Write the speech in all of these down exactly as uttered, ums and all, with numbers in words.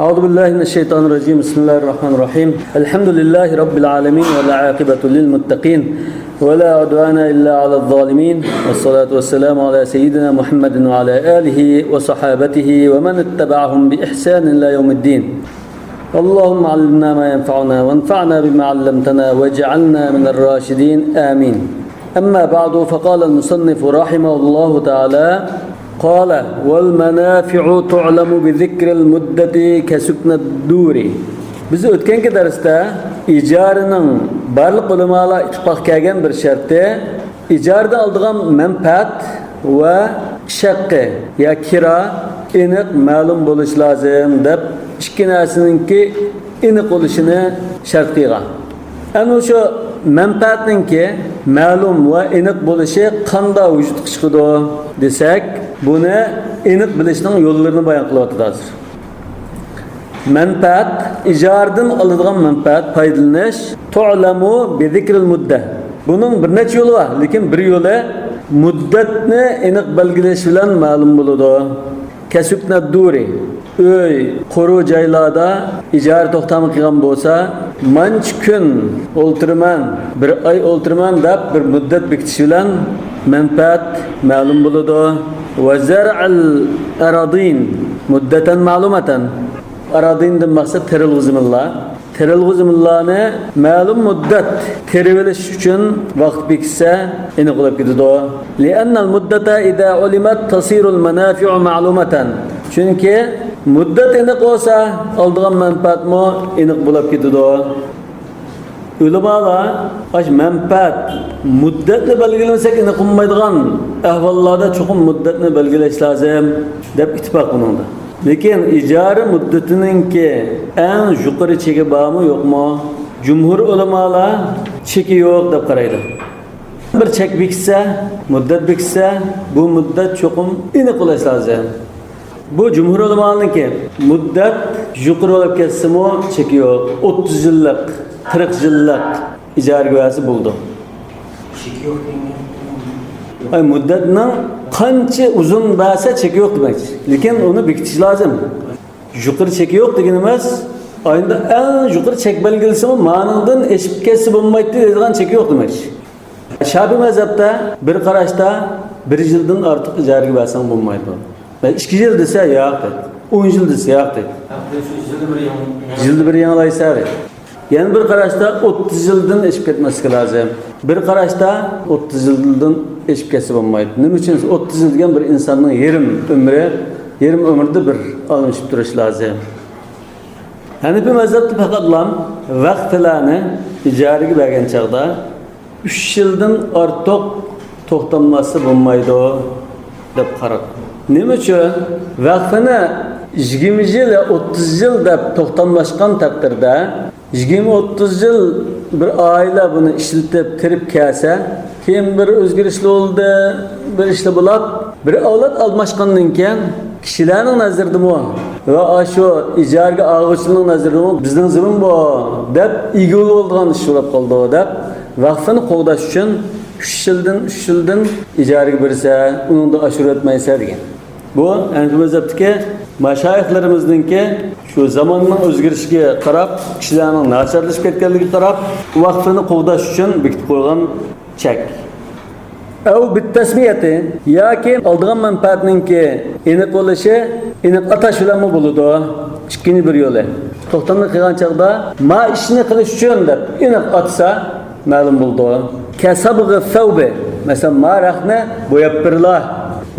أعوذ بالله من الشيطان الرجيم. بسم الله الرحمن الرحيم. الحمد لله رب العالمين، والعاقبة للمتقين، ولا عدوان إلا على الظالمين، والصلاة والسلام على سيدنا محمد وعلى آله وصحابته ومن اتبعهم بإحسان إلى يوم الدين. اللهم علمنا ما ينفعنا، وانفعنا بما علمتنا، واجعلنا من الراشدين. آمين. أما بعد، فقال المصنف رحمه الله تعالى، قال: والمنافع تعلم بذكر المدة كسكن الدور. بىز ئۆتكەنكى دەرستە ئىجارىنىڭ بارلىق ئۆلىمالار ئىتتىپاق كەلگەن بىر شەرتى، ئىجارىدىن ئالىدىغان مەنپەئەت ۋە ئىش ھەققى يا كىرا ئېنىق مەلۇم بولۇشى لازىم دەپ، ئىككى نەرسىنىڭكى ئېنىق بولۇشىنى شەرت قىلغان. ئەنە شۇ مەنپەئەتنىڭكى مەلۇم ۋە ئېنىق بولۇشى قانداق ۋۇجۇدقا چىقىدۇ دېسەك، بۇنى ئېنىق بىلىشنىڭ يوللىرىنى بايان قىلىۋاتىدۇ ھازىر. مەنپەئەت، ئىجارىدىن ئالىدىغان مەنپەئەت، پايدىلىنىش، تۇئلەمۇ بىزىكرىل مۇددە. بۇنىڭ بىر نەچچە يولى بار، لېكىن بىر يولى مۇددەتنى ئېنىق بەلگىلەش بىلەن مەلۇم بولىدۇ. كەسۈكنەددۇرى، ئۆي، قۇرۇ جايلاردا ئىجارە توختامى قىلغان بولسا، مانچە كۈن ئولتۇرىمەن، بىر ئاي ئولتۇرىمەن دەپ بىر مۇددەت بېكىتىش بىلەن مەنپەئەت مەلۇم بولىدۇ. ۋە زەرئەل ئەرادىن مۇددەتەن مەلۇمەتەن. ئەرادىندىن مەقسەت تېرىلغۇ زېمىنلار. تېرىلغۇ زېمىنلارنى مەلۇم مۇددەت تېرىۋېلىش ئۈچۈن ۋاقىت بېكىتسە، ئېنىق بولۇپ كېتىدۇ. لىئەننەل مۇددەتە ئىزا ئۇلىمەت تەسىرۇل مەنافىئۇ مەلۇمەتەن. چۈنكى مۇددەت ئېنىق بولسا، ئالىدىغان مەنپەئەتمۇ ئېنىق بولۇپ كېتىدۇ. ئۆلىمالار ئاشۇ مەنپەئەت مۇددەتنى بەلگىلىمىسەك ئېنىق بولمايدىغان ئەھۋاللاردا چوقۇم مۇددەتنى بەلگىلەش لازىم دەپ ئىتتىپاق بۇنىڭدا. لېكىن ئىجارە مۇددىتىنىڭكى ئەڭ يۇقىرى چېكى بارمۇ، يوقمۇ؟ جۇمھۇر ئۆلىمالار چېكى يوق دەپ قارايدۇ. بىر چەك بېكىتسە، مۇددەت بېكىتسە، بۇ مۇددەت چوقۇم ئېنىق بولۇش لازىم. بۇ جۇمھۇر ئۆلىمالارنىڭكى. مۇددەت يۇقىرى بولۇپ كەتسىمۇ چېكى يوق. ئوتتۇز يىللىق، قىرىق يىللىق ئىجارىگە بەرسە بولىدۇ. ئاي، مۇددەتنىڭ قانچە ئۇزۇن بەرسە چېكى يوق دېمەكچى. لېكىن ئۇنى بېكىتىش لازىم. يۇقىرى چېكى يوق دېگىنىمىز، ئاينىدا ئەڭ يۇقىرى چەك بەلگىلىسىمۇ، مانىڭدىن ئېشىپ كەتسە بولمايتتى دەيدىغان چېكى يوق دېمەكچى. شافىئى مەزھەپتە بىر قاراشتا بىر يىلدىن ئارتۇق ئىجارىگە بەرسەڭ بولمايدۇ. ئىككى يىل دېسە ياق دەيدۇ. ئون يىل دېسە ياق دەيدۇ. يىلدا بىر يېڭىلايسەن دەيدۇ. يەنە بىر قاراشتا ئوتتۇز يىلدىن ئېشىپ كەتمەسلىكى لازىم. بىر قاراشتا ئوتتۇز يىلدىن ئېشىپ كەتسە بولمايدۇ. نېمە ئۈچۈن؟ ئوتتۇز يىل دېگەن بىر ئىنساننىڭ يېرىم ئۆمرى، يېرىم ئۆمرىدە بىر ئالمىشىپ تۇرۇش لازىم. ھەنىپىي مەزھەپتە پەقەتلا ۋەقفىلەرنى ئىجارىگە بەرگەن چاغدا ئۈچ يىلدىن ئارتۇق توختاملاشسا بولمايدۇ دەپ قارىغان. نېمە ئۈچۈن؟ ۋەقفىنى يىگىرمە يىل يا ئوتتۇز يىل دەپ توختاملاشقان تەقدىردە، يىگىرمە ئوتتۇز يىل بىر ئائىلە بۇنى ئىشلىتىپ تىرىپ كەلسە، كېيىن بىر ئۆزگىرىشلەر بولدى، بىر ئىشلار بولۇپ، بىر ئەۋلاد ئالماشقاندىن كېيىن كىشىلەرنىڭ نەزىرىدىمۇ ۋە ئاشۇ ئىجارىگە ئالغۇچىنىڭ نەزىرىدىمۇ بىزنىڭ زېمىن بۇ دەپ ئىگە بولىدىغان ئىش بولۇپ قالىدۇ دەپ، ۋەقفىنى قوغداش ئۈچۈن ئۈچ يىلدىن، ئۈچ يىلدىن ئىجارىگە بېرسە، ئۇنىڭدىن ئاشۇرۇۋەتمەيسە دېگەن. بۇ ھەنىفىي مەزھەپتىكى مەشايىخلىرىمىزنىڭكى شۇ زاماننىڭ ئۆزگىرىشىگە قاراپ، كىشىلەرنىڭ ناچارلىشىپ كەتكەنلىكىگە قاراپ، ۋەقفىنى قوغداش ئۈچۈن بېكىتىپ قويغان چەك. ئەۋ بىتتەسمىيەتى، ياكى ئالىدىغان مەنپەئەتنىڭكى ئېنىق بولۇشى، ئېنىق ئاتاش بىلەنمۇ بولىدۇ. ئىككىنچى بىر يولى، توختامنى قىلغان چاغدا ما ئىشنى قىلىش ئۈچۈن دەپ ئېنىق ئاتىسا، مەلۇم بولىدۇ. كەسابغى سەۋبى، مەسىلەن، ما رەختنى بوياپ بېرىلا،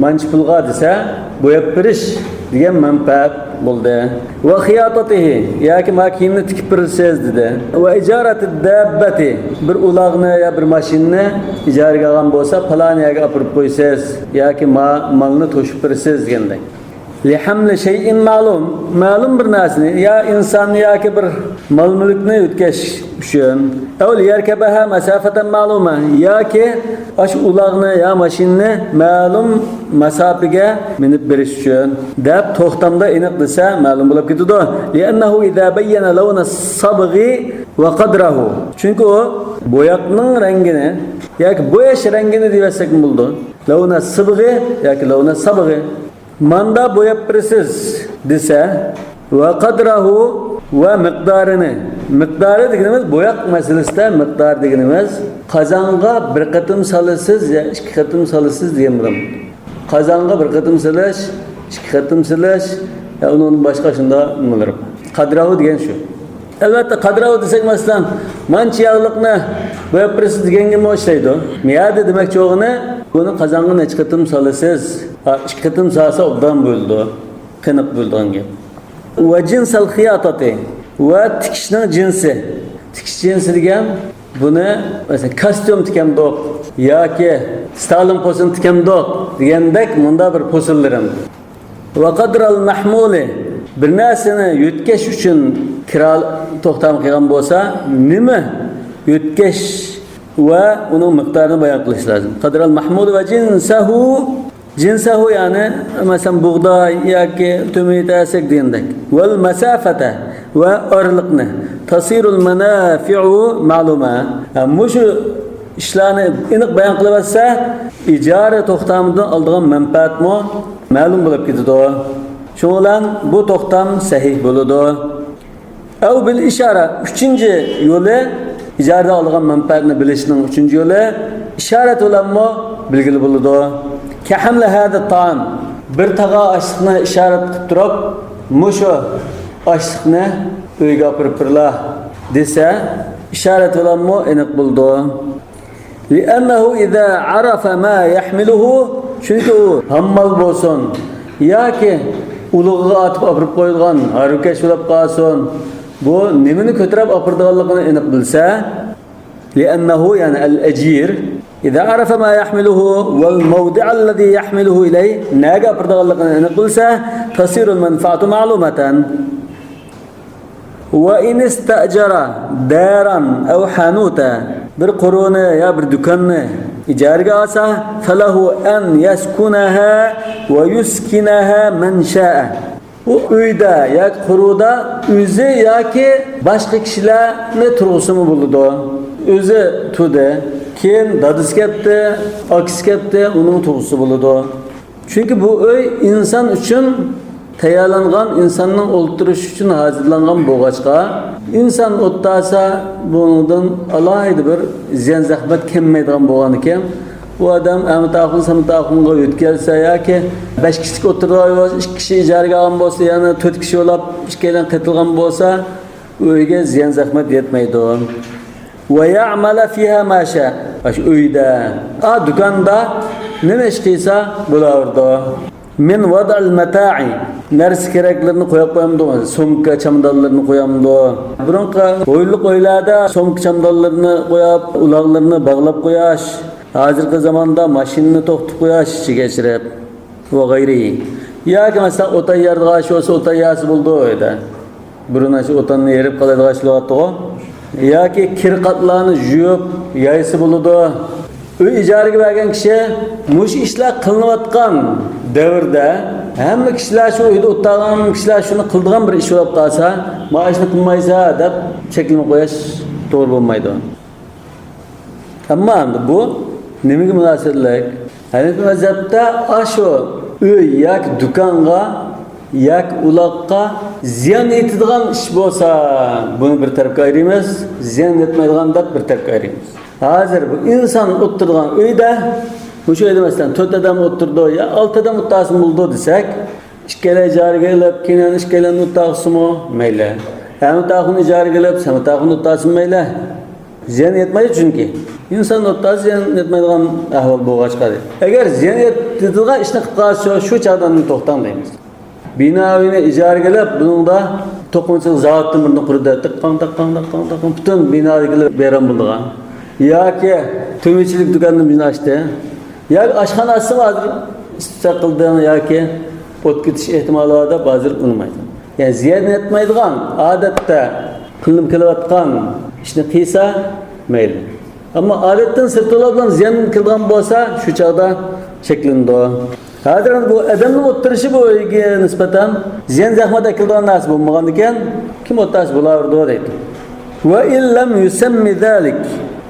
مانچە پۇلغا دېسە، بوياپ بېرىش دېگەن مەنپەئەت بولدى. ۋە خىياتىتىھى، ياكى ما كىيىمنى تىكىپ بېرىسىز دېدى. ۋە ئىجارەتى داببەتى، بىر ئۇلاغنى يا بىر ماشىنىنى ئىجارىگە ئالغان بولسا، پالان يەرگە ئاپىرىپ قويىسىز ياكى ما مالنى توشۇپ بېرىسىز دېگەندەك. لىھەملى شەيئىن مەلۇم، مەلۇم بىر نەرسىنى يا ئىنساننى ياكى بىر مال-مۈلۈكنى يۆتكەش ئۈچۈن. ئەۋ لىيەركەبەھا مەسافەتەن مەلۇمە، ياكى ئاشۇ ئۇلاغنى يا ماشىنىنى مەلۇم مەساپىگە مىنىپ بېرىش ئۈچۈن دەپ توختامدا ئېنىق دېسە مەلۇم بولۇپ كېتىدۇ. لىئەننەھۇ ئىزا بەييەنە لەۋنە سابغى ۋە قەدرەھۇ. چۈنكى ئۇ بوياقنىڭ رەڭگىنى ياكى بوياش رەڭگىنى دېيىۋەتسەكمۇ بولىدۇ. لەۋنە سىبغى ياكى لەۋنە سابغى. ماندا بوياپ بېرىسىز دېسە، ۋە قەدرەھۇ، ۋە مىقدارىنى. مىقدارى دېگىنىمىز، بوياق مەسىلىسىدە مىقدار دېگىنىمىز، قازانغا بىر قېتىم سالىسىز يا ئىككى قېتىم سالىسىز دېگەن بىلەن. قازانغا بىر قېتىم سېلىش، ئىككى قېتىم سېلىش، يا ئۇنىڭدىن باشقا شۇنداق نېمىلەر بار. قەدرەھۇ دېگەن شۇ. ئەلۋەتتە، قەدرەھۇ دېسەك، مەسىلەن، مانچە ياغلىقنى بوياپ بېرىسىز دېگەنگىمۇ ئوخشايدۇ. مۇ يەردە دېمەكچى بولغىنى، بۇنى قازانغا نەچچە قېتىم سالىسىز؟ ھا، ئىككى قېتىم سالسا ئوبدان بولىدۇ. قېنىق بولىدىغان گەپ. ۋە جىنسەل خىياتەتى، ۋە تىكىشنىڭ جىنسى. تىكىش جىنسى دېگەن، بۇنى، مەسىلەن، كاستيۇم تىكەمدۇق ياكى ستالىن پوسما تىكەمدۇق دېگەندەك مۇنداق بىر پوسمىلىرىم. ۋە قەدرەل مەھمۇلى، بىر نەرسىنى يۆتكەش ئۈچۈن كىرا توختام قىلغان بولسا، نېمە يۆتكەش ۋە ئۇنىڭ مىقدارىنى بايان قىلىش لازىم. قەدرەل مەھمۇلى ۋە جىنسەھۇ، جىنسەھۇ، يەنى، مەسىلەن، بۇغداي ياكى تۆمۈر يۆتەلسەك دېگەندەك. ۋەل مەسافەتە، ۋە ئارىلىقنى. تەسىرۇل مەنافىئۇ مەلۇمە. ھە، مۇشۇ ئىشلارنى ئېنىق بايان قىلىۋەتسە، ئىجارە توختامىدىن ئالىدىغان مەنپەئەتمۇ مەلۇم بولۇپ كېتىدۇ. شۇنىڭ بىلەن بۇ توختام سەھىھ بولىدۇ. ئەۋ بىل ئىشارە، ئۈچىنچى يولى، ئىجارىدە ئالىدىغان مەنپەئەتنى بىلىشنىڭ ئۈچىنچى يولى، ئىشارەت بىلەنمۇ بىلگىلى بولىدۇ. كەھەملە ھەدە تائام، بىر تاغا ئاشلىقنى ئىشارەت قىلىپ تۇرۇپ، مۇشۇ ئاشلىقنى ئۆيگە ئاپىرىپ بېرىلا دېسە، ئىشارەت بىلەنمۇ ئېنىق بولىدۇ. لِئەننەھۇ ئىزا ئەرەفە ما يەھمىلۇھۇ، چۈنكى ئۇ ھاممال بولسۇن ياكى ئۇلىغىغا ئاتىپ ئاپىرىپ قويۇلغان ھارۋىكەش بولۇپ قالسۇن، بۇ نېمىنى كۆتۈرۈپ ئاپىرىدىغانلىقىنى ئېنىق بىلسە، لِئەننەھۇ، يەنى ئەل ئەجىر، ئىزا ئەرەفە ما يەھمىلۇھۇ ۋەل مەۋدىئەللەزى يەھمىلۇھۇ ئىلەيھ، نەگە ئاپىرىدىغانلىقىنى ئېنىق بىلسە، تەسىرۇل مەنفەئەتۇ مەلۇمەتەن. ۋە ئىن ئىستەئجەرە دارەن ئەۋ ھەنۇتە، بىر قورۇنى يا بىر دۇكاننى ئىجارىگە ئالسا، فەلەھۇ ئەن يەسكۇنەھا ۋە يۇسكىنەھا مەن شائە. ئۇ ئۆيدە ياكى قورۇدا ئۆزى ياكى باشقا كىشىلەرنى تۇرغۇزسىمۇ بولىدۇ. ئۆزى تۇردى، كېيىن دادىسى كەپتى، ئاكىسى كەپتى، ئۇنىڭ تۇرغۇزسا بولىدۇ. چۈنكى بۇ ئۆي ئىنسان ئۈچۈن تەييارلانغان، ئىنساننىڭ ئولتۇرۇشى ئۈچۈن ھازىرلانغان بولغاچقا، ئىنسان ئولتۇرسا، بۇنىڭدىن ئالاھىدە بىر زىيان-زەخمەت كەلمەيدىغان بولغانىكەن، بۇ ئادەم ئەمىت ئاخۇن، سەمىت ئاخۇنغا يۆتكەلسە ياكى بەش كىشىلىك ئولتۇرىدىغان بولسا، ئىككى كىشى ئىجارىگە ئالغان بولسا، يەنى تۆت كىشى بولۇپ ئىككىيلەن قېتىلغان بولسا، ئۆيگە زىيان-زەخمەت يەتمەيدۇ. ۋە يەئمەلە فىھا ما شاء. ئاشۇ ئۆيدە، ئا، دۇكاندا نېمە ئىش قىلسا بولاۋېرىدۇ. مىن ۋەزئىل مەتائى، نەرسە كېرەكلىرىنى قويۇپ قويامدۇ، سومكا، چامادانلىرىنى قويامدۇ. بۇرۇنقى ھويلىلىق ئۆيلەردە سومكا، چامادانلىرىنى قويۇپ، ئۇلاغلىرىنى باغلاپ قويۇش، ھازىرقى زاماندا ماشىنىنى توختىتىپ قويۇش ئىچىگە ئەچىرىپ. ۋە غەيرىھى. ياكى مەسىلەن، ئوتان يارىدىغان ئىش بولسا، ئوتان ياسا بولىدۇ ئۆيدە. بۇرۇن ئاشۇ ئوتاننى يېرىپ قالايدىغان ئىش بولاتتىغۇ. ياكى كىر قاتلارنى يۇيۇپ يايسا بولىدۇ. ئۆي ئىجارىگە بەرگەن كىشى مۇشۇ ئىشلار قىلىنىۋاتقان دەۋردە ھەممە كىشىلەر، شۇ ئۆيدە ئولتۇرغان كىشىلەر شۇنى قىلىدىغان بىر ئىش بولۇپ قالسا، مانا ئىشنى قىلمايسا دەپ چەكلىمە قويۇش توغرا بولمايدۇ. ئەمما ئەمدى بۇ نېمىگە مۇناسىۋەتلىك؟ ھەنەفىي مەزھەپتە ئاشۇ ئۆي ياكى دۇكانغا ياكى ئۇلاغقا زىيان يېتىدىغان ئىش بولسا، بۇنى بىر تەرەپكە ئايرىيمىز، زىيان يەتمەيدىغان دەپ بىر تەرەپكە ئايرىيمىز. ھازىر بۇ ئىنسان ئولتۇرىدىغان ئۆيدە، مۇشۇ ئۆيدە مەسىلەن تۆت ئادەم ئولتۇرىدۇ يا ئالتە ئادەم ئولتۇرسىمۇ بولىدۇ دېسەك، ئىككىيلەن ئىجارىگە ئېلىپ، كېيىن يەنە ئىككىيلەن ئولتۇرسىمۇ مەيلى. ئەمىت ئاخۇن ئىجارىگە ئېلىپ، سەمىت ئاخۇن ئولتۇرسىمۇ مەيلى. زىيان يەتمەيدۇ، چۈنكى ئىنسان ئولتۇرسا زىيان يەتمەيدىغان ئەھۋال بولغاچقا. ئەگەر زىيان يەتىدىغان ئىشنى قىلىپ قالسا، شۇ چاغدا توختاڭ دەيمىز. بىنا ئۆينى ئىجارىگە ئېلىپ، بۇنىڭدا توقۇمىچىلىق زاۋۇتتىن بىرنى قۇرىدى. تىققاڭ، تىققاڭ، تىققاڭ، تىققاڭ، پۈتۈن بىنادىكىلەر ۋەيران بولىدىغان. ياكى تۆمۈرچىلىك دۇكاندىن بىرنى ئاچتى. ياكى ئاشخانا ئاچسىمۇ ھازىر ئىسسىق قىلدىڭ ياكى ئوت كېتىش ئېھتىمالى بار دەپ ھازىر ئۇنىمايدۇ. يەنى زىيان يەتمەيدىغان، ئادەتتە قىلىنىپ كېلىۋاتقان ئىشنى قىلسا مەيلى. ئەمما ئادەتتىن سىرتىدا بىلەن زىيان كېلىدىغان بولسا، شۇ چاغدا چەكلىنىدۇ. ھازىر ئەمدى بۇ ئادەمنىڭ ئولتۇرۇشى بۇ ئۆيگە نىسبەتەن زىيان-زەخمەت ئەكېلىدىغان نەرسە بولمىغاندىكىن، كىم ئولتۇرسا بولاۋېرىدۇ دەيدۇ. ۋە ئىن لەم يۇسەممى زالىك.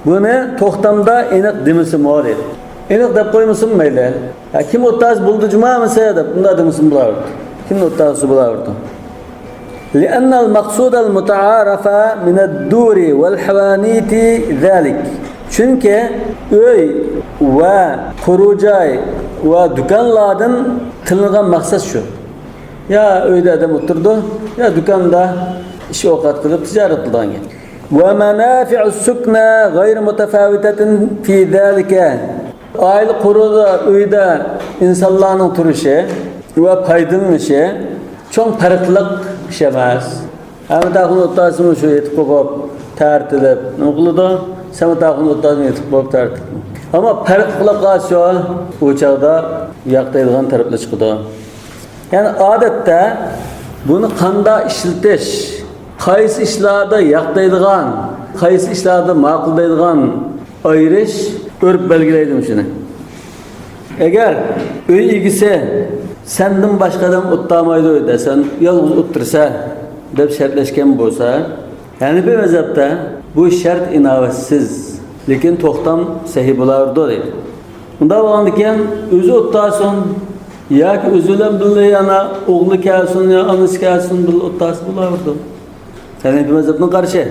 بۇنى توختامدا ئېنىق دېمىسىمۇ دەيدۇ. ئېنىق دەپ قويمىسىمۇ مەيلى. ھە، كىم ئولتۇرسا بولدى جۇمامىسى دەپ، بۇنداق دېمىسىمۇ بولاۋېرىدۇ. كىم ئولتۇرسا بولاۋېرىدۇ. لأن المقصود المتعارف من الدور والحوانيت ذلك. چۈنكى ئۆي ۋە قۇرۇ جاي ۋە دۇكانلاردىن قىلىنغان مەقسەت شۇ. يا ئۆيدە ئادەم ئولتۇرىدۇ، يا دۇكاندا ئىش ئوقەت قىلىپ تىجارەت قىلىدىغان گەپ. ومنافع السكنى غير متفاوتة في ذلك. ئائىلە قۇرىدۇ، ئۆيدە ئىنسانلارنىڭ تۇرۇشى ۋە پايدىلىنىشى چوڭ پەرقلىق ئىش ئەمەس. ھەممە تاقىنى ئوتتاسىمۇ شۇ يېتىپ قوپۇپ تارتىلىپ نېمە قىلىدۇ؟ سەمە تاقىنى ئوتتاسىمۇ يېتىپ قوپۇپ تارتىلىپ. ئەمما پەرقلىق قىلىپ قالسا شۇ، ئۇ چاغدا ياق دەيدىغان تەرەپلەر چىقىدۇ. يەنى ئادەتتە بۇنى قانداق ئىشلىتىش، قايسى ئىشلاردا ياق دەيدىغان، قايسى ئىشلاردا ماقۇل دەيدىغان ئايرىش ئۆرپ بەلگىلەيدۇ شۇنى. ئەگەر ئۆي ئىگىسى سەندىن باشقا ئادەم ئولتۇرمايدۇ دېسەڭ، يالغۇز ئولتۇرسا دەپ شەرتلەشكەن بولسا، ھەنىپىي مەزھەپتە بۇ شەرت ئىناۋەتسىز، لېكىن توختام سەھىھ بولاۋېرىدۇ دەيدۇ. ئۇنداق بولغاندىكىن ئۆزى ئولتۇرسۇن ياكى ئۆزى بىلەن بىللە يەنە ئوغلى كەلسۇن يا ئانىسى كەلسۇن بىللە ئولتۇرسا بولاۋېرىدۇ. ھەنىپىي مەزھەپنىڭ قارىشى.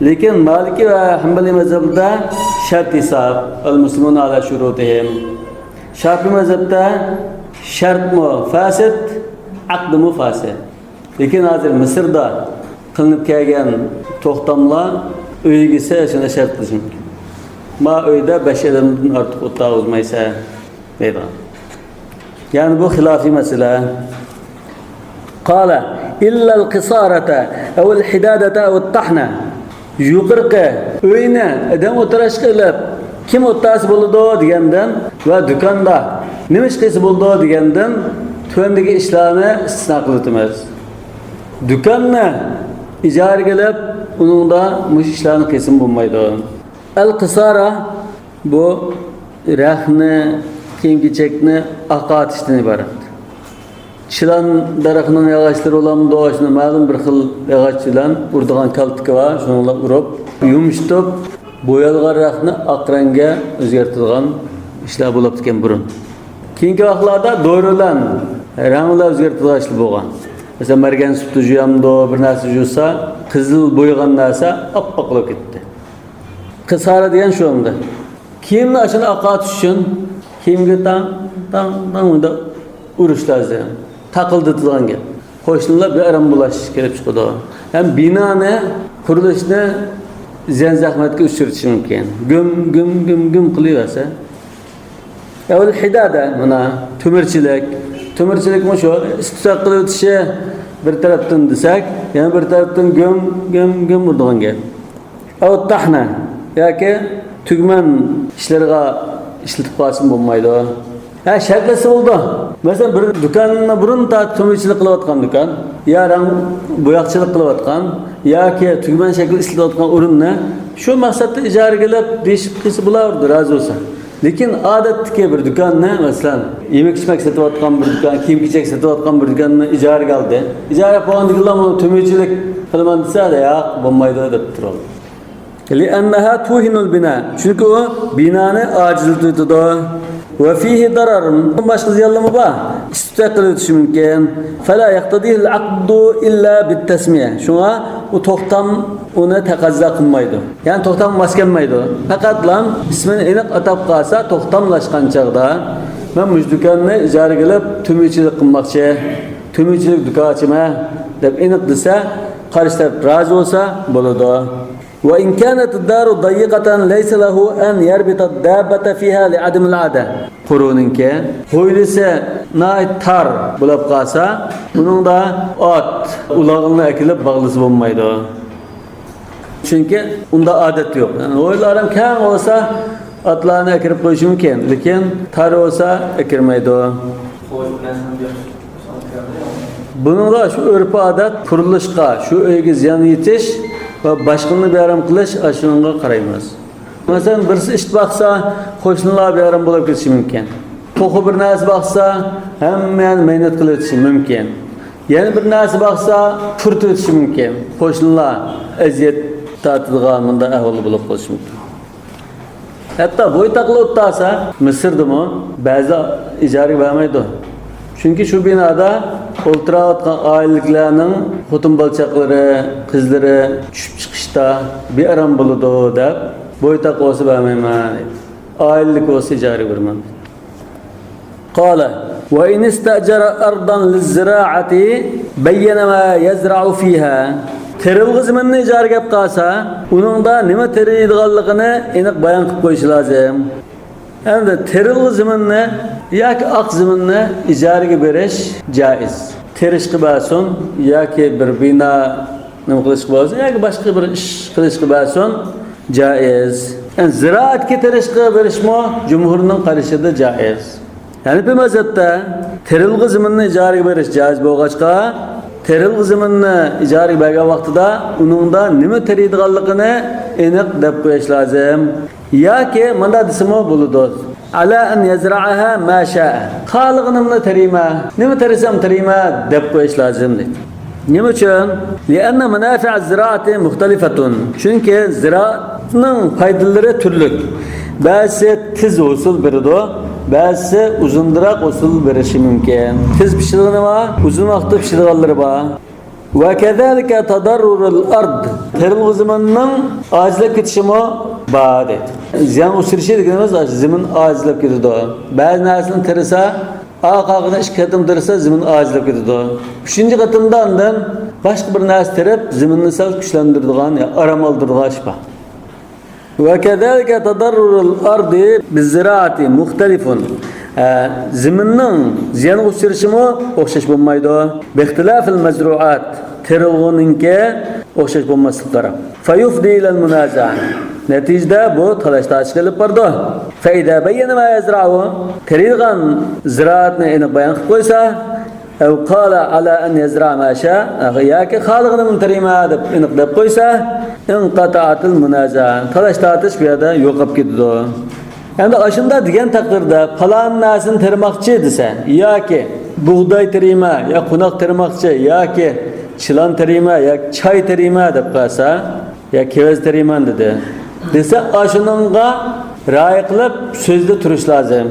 لېكىن مالىكىي ۋە ھەنبەلىي مەزھەپلەردە شەرت ھېساب، المسلمون على شروطهم. شاپىئىي مەزھەپتە شەرتمۇ فاسىد، ئەقدىمۇ فاسىد. لېكىن ھازىر مىسىردا قىلىنىپ كەلگەن توختاملار ئۆي ئىگىسى شۇنداق شەرت قىلىشى مۇمكىن. ما ئۆيدە بەش ئادەمدىن ئارتۇق ئولتۇرغۇزمايسەن دەيدىغان. يەنى بۇ خىلاپىي مەسىلە. قال إلا القصارة أو الحدادة أو الطحنة. يۇقىرىقى ئۆينى ئادەم ئولتۇراشقا ئېلىپ، كىم ئولتۇرسا بولىدۇ دېگەندىن ۋە دۇكاندا نېمە ئىش قىلسا بولىدۇ دېگەندىن تۆۋەندىكى ئىشلارنى ئىستىسنا قىلىۋېتىمىز. دۇكاننى ئىجارىگە ئېلىپ، ئۇنىڭدا مۇشۇ ئىشلارنى قىلسىمۇ بولمايدۇ. ئەل قىسارە بۇ رەخنە، كىيىم-كېچەكنى ئاقارتىشتىن ئىبارەت. چىلان دەرىخىنىڭ ياغاچلىرى بولامدۇ، شۇنى مەلۇم بىر خىل ياغاچ بىلەن ئۇرىدىغان كالتىكى بار، شۇنىڭ بىلەن ئۇرۇپ، يۇمشىتىپ، بويالغان رەخنە ئاق رەڭگە ئۆزگەرتىدىغان ئىشلار بولۇپتىكەن بۇرۇن. كېيىنكى ۋاقىتلاردا دورا بىلەن رەڭ بىلەن ئۆزگەرتىدىغان ئىشلار بولغان. مەسىلەن، مەرگەن سۈپىتى جۇيامدۇ، بىر نەرسە جۇسا، قىزىل بويىغان نەرسە ئاپئاق بولۇپ كېتەتتى. قىسارە دېگەن شۇ ئەمدى. كىيىمنى ئاشۇنى ئاقارتىش ئۈچۈن كىيىمگە تاڭ، تاڭ، تاڭ مۇنداق ئۇرۇش لازىم. تاقىلدىتىدىغان گەپ. قوشنىلار بىئارام بولاش كېلىپ چىقىدۇ. ھەم بىنانى، قۇرۇلۇشنى زىيان-زەخمەتكە ئۇچرىتىشى مۇمكىن. گۈم، گۈم، گۈم، گۈم قىلىۋەرسە. ئەۋەل ھىدادە، مانا، تۆمۈرچىلىك. تۆمۈرچىلىكمۇ شۇ، ئىستىساق قىلىۋېتىشى بىر تەرەپتىن دېسەك، يەنە بىر تەرەپتىن گۈم، گۈم، گۈم ئۇرىدىغان گەپ. ئەۋ تەھنە ياكى تۈگمەن ئىشلىرىغا ئىشلىتىپ قالسىمۇ بولمايدۇ. ھە، شەرتلەشسە بولىدۇ. مەسىلەن، بىر دۇكاننى بۇرۇن تارتىپ تۆمۈرچىلىك قىلىۋاتقان دۇكان، يا رەڭ بوياقچىلىق قىلىۋاتقان ياكى تۈگمەن شەكىل ئىشلىتىۋاتقان ئورۇننى شۇ مەقسەتتە ئىجارىگە ئېلىپ دېيىشىپ قىلسا بولاۋېرىدۇ، رازى بولسا. لېكىن ئادەتتىكى بىر دۇكاننى، مەسىلەن، يېمەك-ئىچمەك سېتىۋاتقان بىر دۇكان، كىيىم-كېچەك سېتىۋاتقان بىر دۇكاننى ئىجارىگە ئالدى. ئىجارە بولغاندىكىنلا مانا تۆمۈرچىلىك قىلىمەن دېسە، ياق، بولمايدۇ دەپ تۇرۇۋالدى. لأنها توهن البناء. چۈنكى ئۇ بىنانى ئاجىزلىتىۋېتىدۇ. وفيه ضرر. باشقا زىيانلىرىمۇ بار. ئىستىتاق قىلىۋېتىشى مۇمكىن. فلا يقتضيه العقد إلا بالتسمية. شۇڭا ئۇ توختام ئۇنى تەقەززا قىلمايدۇ. يەنى توختامغا ماس كەلمەيدۇ. پەقەتلا ئىسمىنى ئېنىق ئاتاپ قالسا، توختاملاشقان چاغدا، مەن مۇشۇ دۇكاننى ئىجارىگە ئېلىپ، تۆمۈرچىلىك قىلماقچى، تۆمۈرچىلىك دۇكان ئاچىمەن، دەپ ئېنىق دېسە، قارشى تەرەپ رازى بولسا بولىدۇ. وإن كانت الدار ضيقة ليس له أن يربط الدابة فيها لعدم العادة. قۇرۇنىڭكى ھويلىسى ناھايىتى تار بولۇپ قالسا، ئۇنىڭدا ئات، ئۇلاغنى ئەكېلىپ باغلىسا بولمايدۇ. چۈنكى ئۇندا ئادەت يوق. يەنى ھويلىلار ھەم كەڭ بولسا، ئاتلارنى ئەكىرىپ قويۇشى مۇمكىن، لېكىن تار بولسا ئەكىرمەيدۇ. بۇنىڭغا شۇ ئۆرپ-ئادەت، قۇرۇلۇشقا، شۇ ئۆيگە زىيان يېتىش ۋە باشقىلارنى بىئارام قىلىش، ئاشۇنىڭغا قارايمىز. مەسىلەن، بىرسى ئىت باقسا، قوشنىلار بىئارام بولۇپ كېتىشى مۇمكىن. توخۇ بىر نەرسە باقسا، ھەممە يەرنى مەينەت قىلىۋېتىشى مۇمكىن. يەنە بىر نەرسە باقسا، پۇرىتىۋېتىشى مۇمكىن. قوشنىلار ئەزىيەت تارتىدىغان مۇنداق ئەھۋالدا بولۇپ قېلىشى مۇمكىن. ھەتتا بويتاقلار ئولتۇرسا، مىسىردىمۇ بەزىلەر ئىجارىگە بەرمەيدۇ. چۈنكى شۇ بىنادا ئولتۇراۋاتقان ئائىلىلىكلەرنىڭ خوتۇن بالا چاقىلىرى، قىزلىرى چۈشۈپ چىقىشتا بىئارام بولىدۇ دەپ، بويتاق بولسا بەرمەيمەن دەيدۇ. ئائىلىلىك بولسا ئىجارىگە بېرىمەن دەيدۇ. قال: وإن استأجر أرضا للزراعة بين ما يزرع فيها. تېرىلغۇ زېمىننى ئىجارىگە ئېلىپ قالسا، ئۇنىڭدا نېمە تېرىيدىغانلىقىنى ئېنىق بايان قىلىپ قويۇشى لازىم. ئەمدى تېرىلغۇ زېمىننى ياكى ئاق زېمىننى ئىجارىگە بېرىش جائىز. تېرىشقا بەرسۇن ياكى بىر بىنا نېمە قىلىشقا بەرسۇن ياكى باشقا بىر ئىش قىلىشقا بەرسۇن، جائىز. يەنى زىرائەتكە تېرىشقا بېرىشمۇ جۇمھۇرنىڭ قارىشىدا جائىز. ھەنىپىي مەزھەپتە تېرىلغۇ زېمىننى ئىجارىگە بېرىش جائىز بولغاچقا، تېرىلغۇ زېمىننى ئىجارىگە بەرگەن ۋاقتىدا ئۇنىڭدا نېمە تېرىيدىغانلىقىنى ئېنىق دەپ قويۇش لازىم. ياكى مۇنداق دېسىمۇ بولىدۇ. على أن يزرعها ما شاء. خالىغىنىمنى تېرىيمەن، نېمە تېرىسام تېرىيمەن دەپ قويۇش لازىم دەيدۇ. نېمە ئۈچۈن؟ لأن منافع الزراعة مختلفة. چۈنكى زىرائەتنىڭ پايدىلىرى تۈرلۈك. بەزىسى تېز ھوسۇل بېرىدۇ، بەزىسى ئۇزۇنراق ھوسۇل بېرىشى مۇمكىن. تېز پىشىدىغىنى بار، ئۇزۇن ۋاقىتتا پىشىدىغانلىرى بار. وكذلك تضرر الأرض. تېرىلغۇ زېمىننىڭ ئاجىزلاپ كېتىشىمۇ بار دەيدۇ. زىيانغا ئۇچرىشى دېگىنىمىز زېمىن ئاجىزلاپ كېتىدۇ. بەزى نەرسىنى تېرىسا، ئارقا-ئارقىدىن ئىككى قېتىم تېرىسا زېمىن ئاجىزلاپ كېتىدۇ. ئۈچىنچى قېتىمدا ئاندىن باشقا بىر نەرسە تېرىپ زېمىننى سەل كۈچلەندۈرىدىغان، يا ئارام ئالدۇرىدىغان ئىش بار. وكذلك تضرر الأرض بالزراعة مختلف. ئە، زېمىننىڭ زىيانغا ئۇچرىشىمۇ ئوخشاش بولمايدۇ. باختلاف المزروعات، تېرىلغۇنىڭكى ئوخشاش بولماسلىقى قاراپ. فيفضي إلى المنازعة. نەتىجىدە بۇ تالاش-تارتىشقا ئېلىپ بارىدۇ. فإذا بين ما يزرع، تېرىيدىغان زىرائەتنى ئېنىق بايان قىلىپ قويسا، أو قال على أن يزرع ما شاء، ياكى خالىغىنىمنى تېرىيمەن دەپ ئېنىق دەپ قويسا، انقطعت المنازعة، تالاش-تارتىش بۇ يەردە يوقاپ كېتىدۇ. ئەمدى ئاشۇنداق دېگەن تەقدىردە، پالان نەرسىنى تېرىماقچى دېسە، ياكى بۇغداي تېرىيمەن، يا قوناق تېرىماقچى، ياكى چىلان تېرىيمەن، ياكى چاي تېرىيمەن دەپ قالسا، يا كېۋەز تېرىيمەن دېدى دېسە، ئاشۇنىڭغا رىئايە قىلىپ سۆزدە تۇرۇش لازىم.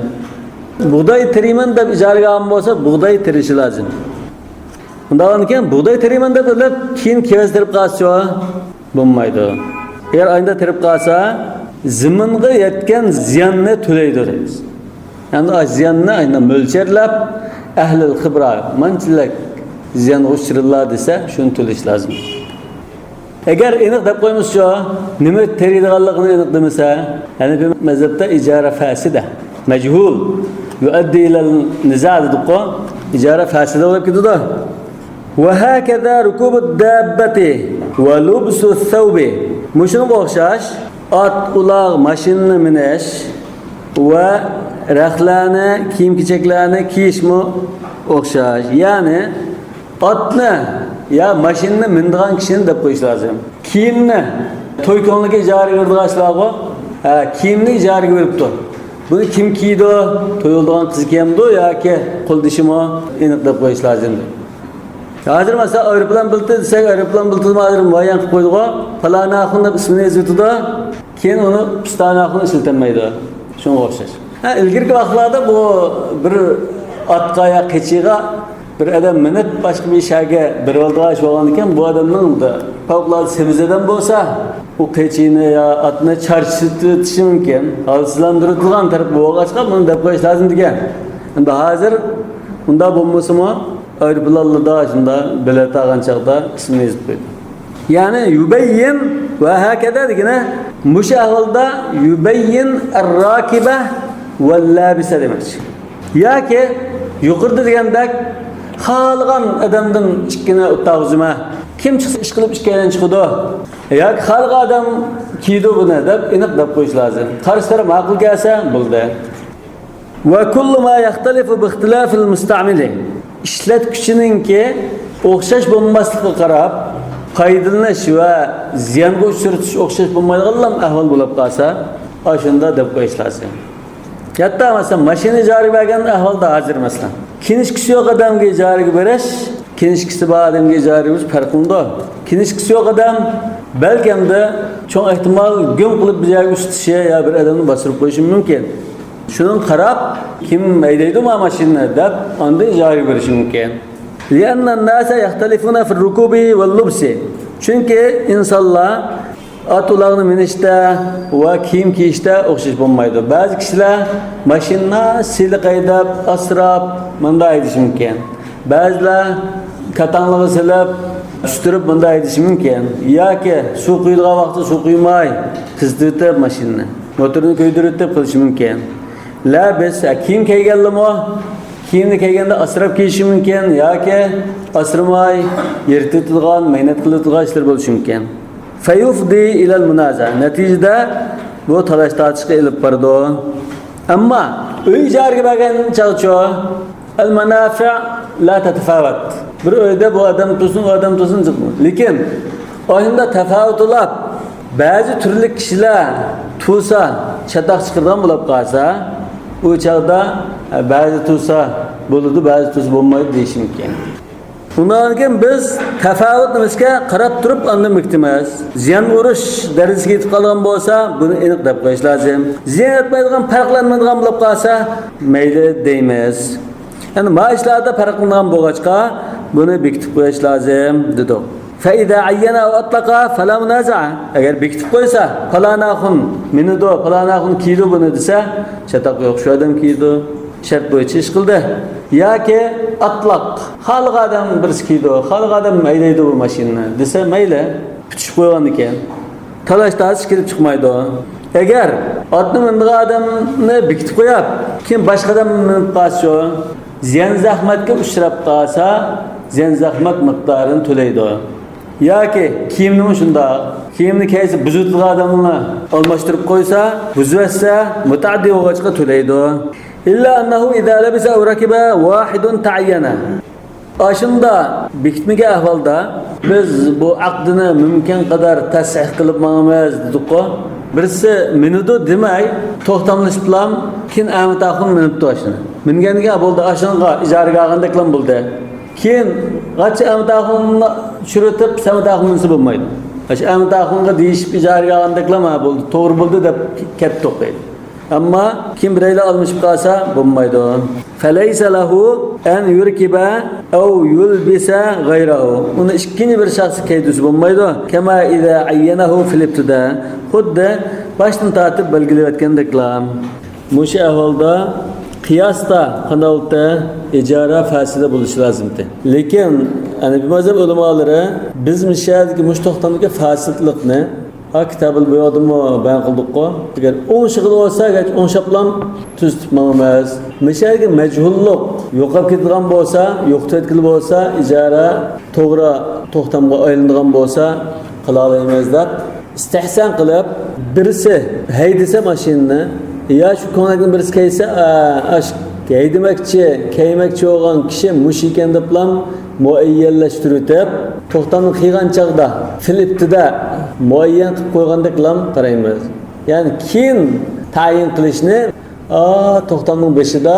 بۇغداي تېرىيمەن دەپ ئىجارىگە ئالغان بولسا، بۇغداي تېرىشى لازىم. ئۇنداق بولغاندىكىن بۇغداي تېرىيمەن دەپ ئېلىپ، كېيىن كېۋەز تېرىپ قالسىچۇ؟ بولمايدۇ. ئەگەر ئاينىدا تېرىپ قالسا، زېمىنغا يەتكەن زىياننى تۆلەيدۇ دەيمىز. ئەمدى ئاشۇ زىياننى ئاينىدا مۆلچەرلەپ، ئەھلىل خىبرا مانچىلىك زىيانغا ئۇچرىدىلا دېسە، شۇنى تۆلەش لازىم. ئەگەر ئېنىق دەپ قويمىسىچۇ، نېمە تېرىيدىغانلىقىنى ئېنىق دېمىسە، ھەنىپىي مەزھەپتە ئىجارە فاسىدە، مەجھۇل، يۇئەددى ئىلەل نىزا دېدۇققۇ، ئىجارە فاسىدە بولۇپ كېتىدۇ. وهكذا ركوب الدابة ولبس الثوب. مۇشۇنىڭغا ئوخشاش، ئات، ئۇلاغ، ماشىنىنى مىنىش ۋە رەختلەرنى، كىيىم-كېچەكلەرنى كىيىشمۇ ئوخشاش. يەنى، ئاتنى يا ماشىنىنى مىنىدىغان كىشىنى دەپ قويۇش لازىم. كىيىمنى، توي كۆڭلىگە ئىجارىگە بېرىدىغان ئىشلارغۇ، ھە، كىيىمنى ئىجارىگە بېرىپتۇ. بۇنى كىم كىيىدۇ؟ تويۇلىدىغان قىز كىيەمدۇ ياكى قولدىشىمۇ؟ ئېنىق دەپ قويۇش لازىم. ھازىر مەسىلەن، ئايروپىلان بېلىتى دېسەك، ئايروپىلان بېلىتىمۇ ھازىر مۇئەييەن قىلىپ قويدىغۇ. پالانى ئاخۇن دەپ ئىسمىنى يېزىۋېتىدۇ. كېيىن ئۇنى پىستانى ئاخۇن ئىشلىتەلمەيدۇ. شۇنىڭغا ئوخشاش. ھە، ئىلگىرىكى ۋاقىتلاردا بۇ بىر ئاتقا يا قېچىغا بىر ئادەم مىنىپ، باشقا بىر شەھەرگە بېرىۋالىدىغان ئىش بولغاندىكىن، بۇ ئادەمنىڭ پەۋقۇلئاددە سېمىز ئادەم بولسا، ئۇ قېچىنى يا ئاتنى چارچىتىۋېتىشى مۇمكىن. ھالسىزلاندۇرىدىغان تەرىپى بولغاچقا، بۇنى دەپ قويۇش لازىم دېگەن. ئەمدى ھازىر ئۇنداق بولمىسىمۇ، ئايروپىلانلاردا شۇنداق بېلەت ئالغان چاغدا ئىسمىنى يېزىپ قويىدۇ. يەنى يۇبەييىن ۋە ھەكەدە دېگىنى مۇشۇ ئەھۋالدا يۇبەييىن ئەرراكىبە ۋەللابىسە دېمەكچى. ياكى يۇقىرىدا دېگەندەك خالىغان ئادەمدىن ئىككىنى ئوتتاغۇزىمە. كىم چىقسا ئىشقىلىپ ئىككىيلەن چىقىدۇ. ياكى خالىغان ئادەم كىيىدۇ بۇنى دەپ ئېنىق دەپ قويۇش لازىم. قارشى تەرەپ ماقۇل كەلسە بولدى. ۋە كۇللۇ ما يەختەلىفۇ بىختىلافىل مۇستەئمىلى. ئىشلەتكۈچىنىڭكى ئوخشاش بولماسلىقىغا قاراپ، پايدىلىنىش ۋە زىيانغا ئۇچرىتىش ئوخشاش بولمايدىغانلام ئەھۋال بولۇپ قالسا، ئاشۇنداق دەپ قويۇش لازىم. ھەتتا مەسىلەن، ماشىنا ئىجارىگە بەرگەن ئەھۋالدا ھازىر مەسىلەن، كىنىشكىسى يوق ئادەمگە ئىجارىگە بېرىش، كىنىشكىسى بار ئادەمگە ئىجارىگە بېرىش پەرقلىنىدۇ. كىنىشكىسى يوق ئادەم بەلكىمدە چوڭ ئېھتىمال گۈڭ قىلىپ بىر يەرگە ئۇسسىتىشى يا بىر ئادەمنى باستۇرۇپ قويۇشى مۇمكىن. شۇنىڭغا قاراپ، كىم ھەيدەيدۇ ما ماشىنىنى دەپ، ئاندىن ئىجارىگە بېرىشى مۇمكىن. لأن الناس يختلفون في الركوب واللبس. چۈنكى ئىنسانلار ئات ئۇلاغنى مىنىشتە ۋە كىيىم كىيىشتە ئوخشاش بولمايدۇ. بەزى كىشىلەر ماشىنىنى سىلىق ھەيدەپ، ئاسراپ، مۇنداق ھەيدىشى مۇمكىن. بەزىلەر كاتاڭلىغا سېلىپ، ئۈستۈرۈپ مۇنداق ھەيدىشى مۇمكىن. ياكى سۇ قۇيىدىغان ۋاقىتتا سۇ قۇيماي، قىزىتىۋېتىپ ماشىنىنى، موتورنى كۆيدۈرۈۋېتىپ قىلىشى مۇمكىن. لەبىس، ھە، كىيىم كىيگەنلىمۇ، كىيىمنى كىيگەندە ئاسراپ كىيىشى مۇمكىن ياكى ئاسرىماي يىرتىۋېتىدىغان، مەينەت قىلىۋېتىدىغان ئىشلار بولۇشى مۇمكىن. فيفضي إلى المنازعة. نەتىجىدە بۇ تالاش تارتىشقا ئېلىپ بارىدۇ. ئەمما ئۆي ئىجارىگە بەرگەن چاغچۇ، المنافع لا تتفاوت. بىر ئۆيدە بۇ ئادەم تۇرسۇن، ئۇ ئادەم تۇرسۇن، جىق. لېكىن ئاينىدا تەپەۋۇت بولۇپ، بەزى تۈرلۈك كىشىلەر تۇرسا، چاتاق چىقىرىدىغان بولۇپ قالسا، ئۇ چاغدا، ھە، بەزى تۇرسا بولىدۇ، بەزى تۇرسا بولمايدۇ دېيىشى مۇمكىن. ئۇنىڭدىن كېيىن بىز تەپەۋۇت نېمىسىگە قاراپ تۇرۇپ ئاندىن بېكىتىمىز. زىيان ئۇرۇش دەرىجىسىگە يېتىپ قالغان بولسا، بۇنى ئېنىق دەپ قويۇش لازىم. زىيان يەتمەيدىغان، پەرقلەنمەيدىغان بولۇپ قالسا، مەيلى دەيمىز. يەنى ما ئىشلاردا پەرقلىنىدىغان بولغاچقا، بۇنى بېكىتىپ قويۇش لازىم دېدۇق. فإذا عين أو أطلق فلا منازعة. ئەگەر بېكىتىپ قويسا، پالان ئاخۇن مىنىدۇ، پالان ئاخۇن كىيىدۇ بۇنى دېسە، چاتاق يوق، شۇ ئادەم كىيىدۇ. شەرت بويىچە ئىش قىلدى. ياكى ئاتلاق، خالىغان ئادەم بىرسى كىيىدۇ، خالىغان ئادەم ھەيدەيدۇ بۇ ماشىنىنى دېسە، مەيلى. پۈتۈشۈپ قويغاندىكىن تالاش تارتىش كېلىپ چىقمايدۇ. ئەگەر ئاتنى مىنىدىغان ئادەمنى بېكىتىپ قويۇپ، كېيىن باشقا ئادەم مىنىپ قالسىچۇ، زىيان زەخمەتكە ئۇچراپ قالسا، زىيان زەخمەت مىقدارىنى تۆلەيدۇ. ياكى كىيىمنىمۇ شۇنداق، كىيىمنى كەيسە بۇزۇۋېتىدىغان ئادەمنى ئالماشتۇرۇپ قويسا، بۇزۇۋەتسە، مۇتەئەددى بولغاچقا تۆلەيدۇ. إلا أنه إذا لبس أو ركب واحد تعين. ئاشۇندا بېكىتمىگەن ئەھۋالدا بىز بۇ ئەقدىنى مۇمكىن قەدەر تەسھىھ قىلىپ ماڭىمىز دېدۇققۇ. بىرسى مىنىدۇ دېمەي، توختاملىشىپلا كېيىن ئەمىت ئاخۇن مىنىپتۇ ئاشۇنى. مىنگەنگە بولدى، ئاشۇنىڭغا ئىجارىگە ئالغاندەكلا بولدى. كېيىن غاچچا ئەمىت ئاخۇننى چۈشۈرۈۋېتىپ، سەمىت ئاخۇن مىنسە بولمايدۇ. ئاشۇ ئەمىت ئاخۇنغا دېيىشىپ ئىجارىگە ئالغاندەكلا، ما بولدى، توغرا بولدى دەپ كەتتۇق دەيدۇ. ئەمما كىم بىرەيلەن ئالمىشىپ قالسا بولمايدۇ. فليس له أن يركب أو يلبس غيره. ئۇنى ئىككىنچى بىر شەخسكە كىيدۈرسە بولمايدۇ. كما إذا عينه في الابتداء. خۇددى باشتىن تارتىپ بەلگىلەۋەتكەندەكلا. مۇشۇ ئەھۋالدا قىياستا قانداق بولدى؟ ئىجارە فاسىدە بولۇشى لازىمتى. لېكىن ھەنەفىي مەزھەپ ئۆلىمالىرى بىز مۇشۇ يەردىكى مۇشۇ توختامدىكى فاسىدلىقنى ھا، كىتابىل بۇيۇدىمۇ بايان قىلدۇققۇ. ئەگەر ئوڭشىغىلى بولسا، ئەگەر ئوڭشاپلام تۈزىتىپ ماڭىمىز. مىسالغا مەجھۇللۇق يوقاپ كېتىدىغان بولسا، يوقىتىۋەتكىلى بولسا، ئىجارە توغرا توختامغا ئايلىنىدىغان بولسا، قىلالايمىز دەپ ئىستىھسان قىلىپ، بىرسى ھەيدىسە ماشىنىنى، يا شۇ كۆڭلەكنى بىرسى كەيسە، ئا، ئاش ھەيدىمەكچى، كەيمەكچى بولغان كىشى مۇشۇ ئىكەن دەپلام مۇئەييەنلەشتۈرۈۋېتىپ، توختامنى قىلغان چاغدا فىل ئىبتىدا مۇئەييەن قىلىپ قويغاندەكلام قارايمىز. يەنى كېيىن تەيىن قىلىشنى، ئا، توختامنىڭ بېشىدا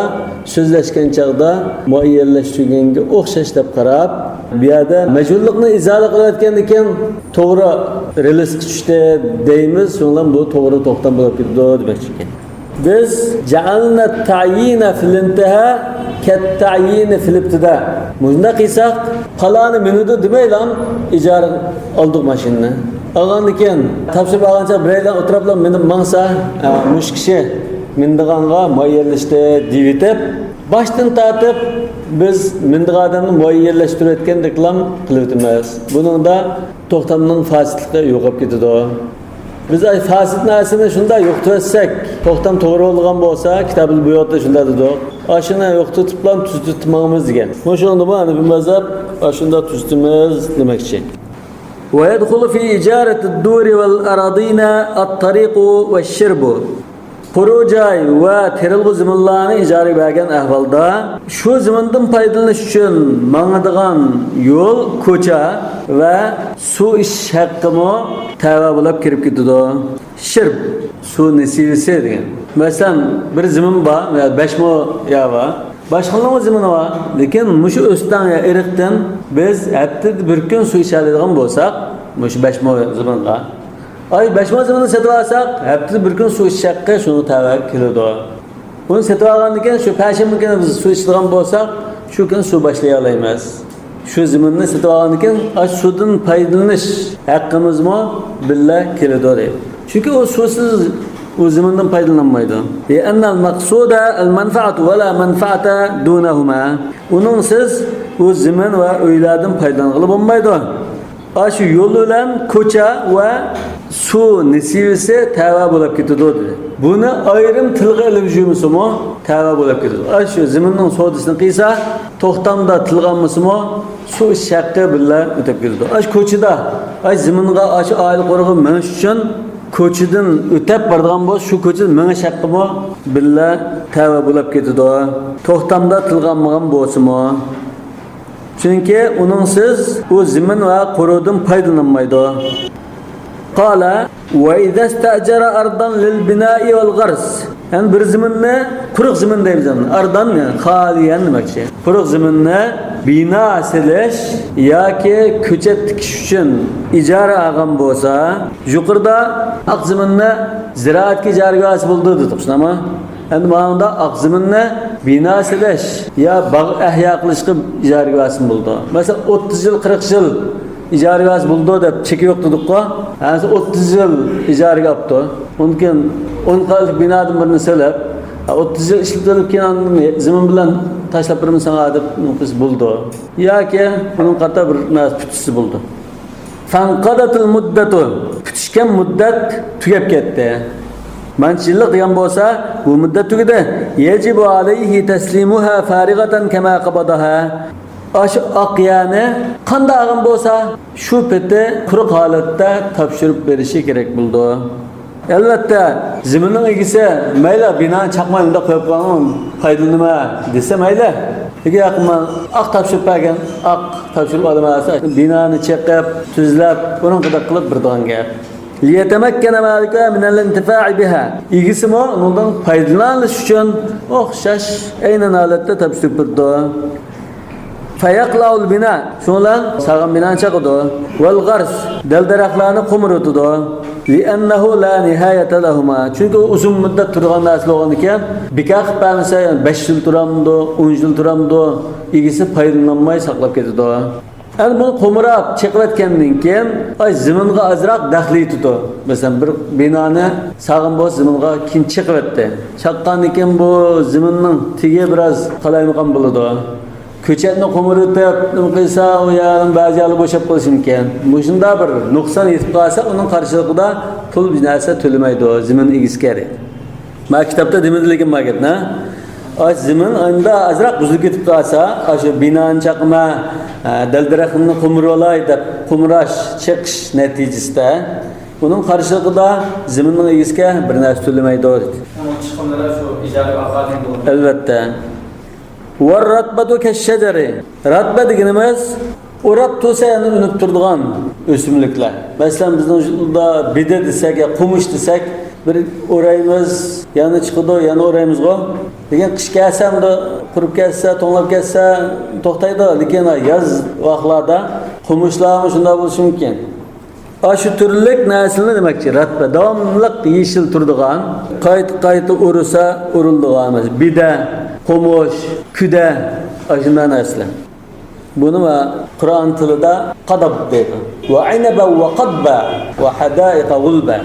سۆزلەشكەن چاغدا مۇئەييەنلەشتۈرگەنگە ئوخشاش دەپ قاراپ، بۇ يەردە مەجھۇللۇقنى ئىزالە قىلىۋەتكەندىن كېيىن توغرا رېلىسقا چۈشتى دەيمىز، شۇنىڭ بىلەن بۇ توغرا توختام بولۇپ كېتىدۇ دېمەكچىكەن. بىز جەئەلنە تەئيىنە فىل ئىنتىھا كەت تەئيىنى فىل ئىبتىدا. مۇشۇنداق قىلساق، پالانى مىنىدۇ دېمەيلا ئىجارە ئالدۇق ماشىنىنى. ئالغاندىن كېيىن تاپشۇرۇپ ئالغانچە بىرەيلەن ئولتۇراپلا مىنىپ ماڭسا، ئە، مۇشۇ كىشى مىنىدىغانغا مۇئەييەنلەشتى دېيىۋېتىپ، باشتىن تارتىپ بىز مىنىدىغان ئادەمنى مۇئەييەنلەشتۈرۈۋەتكەندەكلا قىلىۋېتىمىز. بۇنىڭدا توختامنىڭ فاسىتلىقى يوقاپ كېتىدۇ. بىز ئاي فاسىت نەرسىنى شۇنداق يوقىتىۋەتسەك، توختام توغرا بولىدىغان بولسا، كىتابىل بۇيۇتتا شۇنداق دېدۇق. ئاشۇنى يوقىتىۋېتىپلا تۈزىتىپ ماڭىمىز دېگەن. مۇشۇنىڭدىمۇ ھەنەفىي مەزھەپ ئاشۇنداق تۈزىتىمىز دېمەكچى. ويدخل في إجارة الدور والأراضين الطريق والشرب. قۇرۇ جاي ۋە تېرىلغۇ زېمىنلارنى ئىجارىگە بەرگەن ئەھۋالدا، شۇ زېمىندىن پايدىلىنىش ئۈچۈن ماڭىدىغان يول، كوچا ۋە سۇ ئىچىش ھەققىمۇ تەۋە بولۇپ كىرىپ كېتىدۇ. شىرب، سۇ نېسىۋىسى دېگەن. مەسىلەن، بىر زېمىن بار، يا بەش مو يەر بار. باشقىلارنىڭ زېمىنى بار، لېكىن مۇشۇ ئۆستەڭ يا ئېرىقتىن بىز ھەپتىدە بىر كۈن سۇ ئىچەلەيدىغان بولساق، مۇشۇ بەش مو زېمىنغا، ئاي، بەش مو زېمىننى سېتىۋالساق، ھەپتىدە بىر كۈن سۇ ئىچىش ھەققى شۇنىڭغا تەۋە كېلىدۇ. بۇنى سېتىۋالغاندىن كېيىن، شۇ پەشەنبە كۈنى بىز سۇ ئىچىدىغان بولساق، شۇ كۈنى سۇ باشلايالايمىز. شۇ زېمىننى سېتىپ ئالغاندىن كېيىن، ئاشۇ سۇدىن پايدىلىنىش ھەققىمىزمۇ بىللە كېلىدۇ دەيدۇ. چۈنكى ئۇ سۇسىز ئۇ زېمىندىن پايدىلىنالمايدۇ. لأن المقصود المنفعة ولا منفعة دونهما. ئۇنىڭسىز ئۇ زېمىن ۋە ئۆيلەردىن پايدىلانغىلى بولمايدۇ. ئاشۇ يول بىلەن كوچا ۋە سۇ نېسىۋىسى تەۋە بولۇپ كېتىدۇ دېدى. بۇنى ئايرىم تىلغا ئېلىپ يۈرمىسىمۇ تەۋە بولۇپ كېتىدۇ. ئاشۇ زېمىننىڭ سودىسىنى قىلسا، توختامدا تىلغا ئالمىسىمۇ، سۇ ئىچىش ھەققى بىللە ئۆتۈپ كېتىدۇ. ئاشۇ كوچىدا، ئاشۇ زېمىنغا، ئاشۇ ئائىلە قورۇغا مېڭىش ئۈچۈن كوچىدىن ئۆتۈپ بارىدىغان بولسا، شۇ كوچىدا مېڭىش ھەققىمۇ بىللە تەۋە بولۇپ كېتىدۇ. توختامدا تىلغا ئالمىغان بولسىمۇ. چۈنكى ئۇنىڭسىز ئۇ زېمىن ۋە قورۇدىن پايدىلانمايدۇ. قال: وإذا استأجر أرضا للبناء والغرس. يەنى بىر زېمىننى، قۇرۇق زېمىن دەيمىز ئەمدى. ئەردان، يەنى خالىيەن دېمەكچى. قۇرۇق زېمىننى بىنا سېلىش ياكى كۆچەت تىكىش ئۈچۈن ئىجارە ئالغان بولسا، يۇقىرىدا ئاق زېمىننى زىرائەتكە ئىجارىگە ئالسا بولىدۇ دېدۇق، شۇنداقمۇ؟ ئەمدى ماڭدا ئاق زېمىننى بىنا سېلىش يا باغ ئەھيا قىلىشقا ئىجارىگە بەرسىمۇ بولىدۇ. مەسىلەن، ئوتتۇز يىل، قىرىق يىل ئىجارىگە بەرسە بولىدۇ دەپ چېكى يوق دېدۇققۇ. ھەممىسى ئوتتۇز يىل ئىجارىگە ئاپتۇ. ئۇندىن كېيىن ئون قاتلىق بىنادىن بىرنى سېلىپ، ئوتتۇز يىل ئىشلىتىپ كېيىن ئاندىن زېمىن بىلەن تاشلاپ بېرىمەن ساڭا دەپ قىلسا بولىدۇ. ياكى ئۇنىڭ قاتارىدا بىر نەرسە پۈتۈشسە بولىدۇ. فانقضت المدة. پۈتۈشكەن مۇددەت تۈگەپ كەتتى. مانچە يىللىق دېگەن بولسا، بۇ مۇددەت تۈگىدى. يجب عليه تسليمها فارغة كما قبضها. ئاشۇ ئاق يەرنى قانداق ئالغان بولسا، شۇ پېتى قۇرۇق ھالەتتە تاپشۇرۇپ بېرىشى كېرەك بولىدۇ. ئەلۋەتتە، زېمىننىڭ ئىگىسى، مەيلى، بىنانى چاقماي مۇنداق قويۇپ قويۇڭ، پايدىلىنىمەن دېسە مەيلى. لېكىن ياق، مەن ئاق تاپشۇرۇپ بەرگەن، ئاق تاپشۇرۇپ ئالىمەن دېسە، بىنانى چېقىپ، تۈزلەپ، بۇنىڭغىدەك قىلىپ بېرىدىغان گەپ. ليتمكن مالكها من الانتفاع بها. ئىگىسىمۇ ئۇنىڭدىن پايدىلىنىش ئۈچۈن ئوخشاش ئەينەن ھالەتتە تاپشۇرۇپ بېرىدۇ. فيقلع البناء، شۇنىڭ بىلەن سالغان بىنانى چاقىدۇ. والغرس، دەل-دەرەخلەرنى قومۇرۇتىدۇ. لأنه لا نهاية لهما. چۈنكى ئۇ ئۇزۇن مۇددەت تۇرىدىغان نەرسە بولغاندىكىن، بىكار قىلىپ بەرمىسە، يەنى بەش يىل تۇرامدۇ، ئون يىل تۇرامدۇ، ئىگىسى پايدىلىنالماي ساقلاپ كېتىدۇ. ئەمدى بۇنى قومۇراپ چېقىۋەتكەندىن كېيىن، ئاي، زېمىنغا ئازراق دەخلى يېتىدۇ. مەسىلەن، بىر بىنانى سالغان بولسا زېمىنغا كېيىن چېقىۋەتتى. چاققاندىن كېيىن بۇ زېمىننىڭ تېگى بىراز قالايمىقان بولىدۇ. كۆچەتنى قومۇرۇتۇپ، نېمە قىلسا، ئۇ يەرنىڭ بەزى يەرلىرى بوشاپ قېلىشى مۇمكىن. مۇشۇنداق بىر نۇقسان يېتىپ قالسا، ئۇنىڭ قارشىلىقىدا پۇل بىر نەرسە تۆلىمەيدۇ زېمىن ئىگىسىگە. ما كىتابتا دېمىدى، لېكىن ما گەپنى. ئاشۇ زېمىن ئەمدى ئازراق بۇزۇلۇپ كېتىپ قالسا، ئاشۇ بىنانى چاقما، دەل-دەرەخنى قومۇرۇۋالاي دەپ، قومۇراش، چېقىش نەتىجىسىدە ئۇنىڭ قارشىلىقىدا زېمىننىڭ ئىگىسىگە بىر نەرسە تۆلىمەيدۇ، دېدى. ئۇنىڭ چىقىملىرى شۇ ئىجارىگە ئالغاندىن بولىدۇ. ئەلۋەتتە. والرطبة كالشجر. رەتبە دېگىنىمىز ئوراپ تۇرسا يەنە ئۈنۈپ تۇرىدىغان ئۆسۈملۈكلەر. مەسىلەن، بىزنىڭ يۇرتتا بىدە دېسەك يا قومۇش دېسەك، بىر ئورايمىز، يەنە چىقىدۇ، يەنە ئورايمىزغۇ. لېكىن قىش كەلسە، ئەمدى قۇرۇپ كەتسە، توڭلاپ كەتسە توختايدۇ. لېكىن ياز ۋاقىتلاردا قومۇشلارمۇ شۇنداق بولۇشى مۇمكىن. ئاشۇ تۈرلۈك نەرسىلەرنى دېمەكچى، رەتبە، داۋاملىق يېشىل تۇرىدىغان، قايتا-قايتا ئۇرسا ئۇرۇلىدىغان، بىدە، قومۇش، كۈدە، ئاشۇنداق نەرسىلەر. بۇنى قۇرئان تىلىدا قاداب دەيدۇ. وعنبا وقضبا وحدائق غلبا.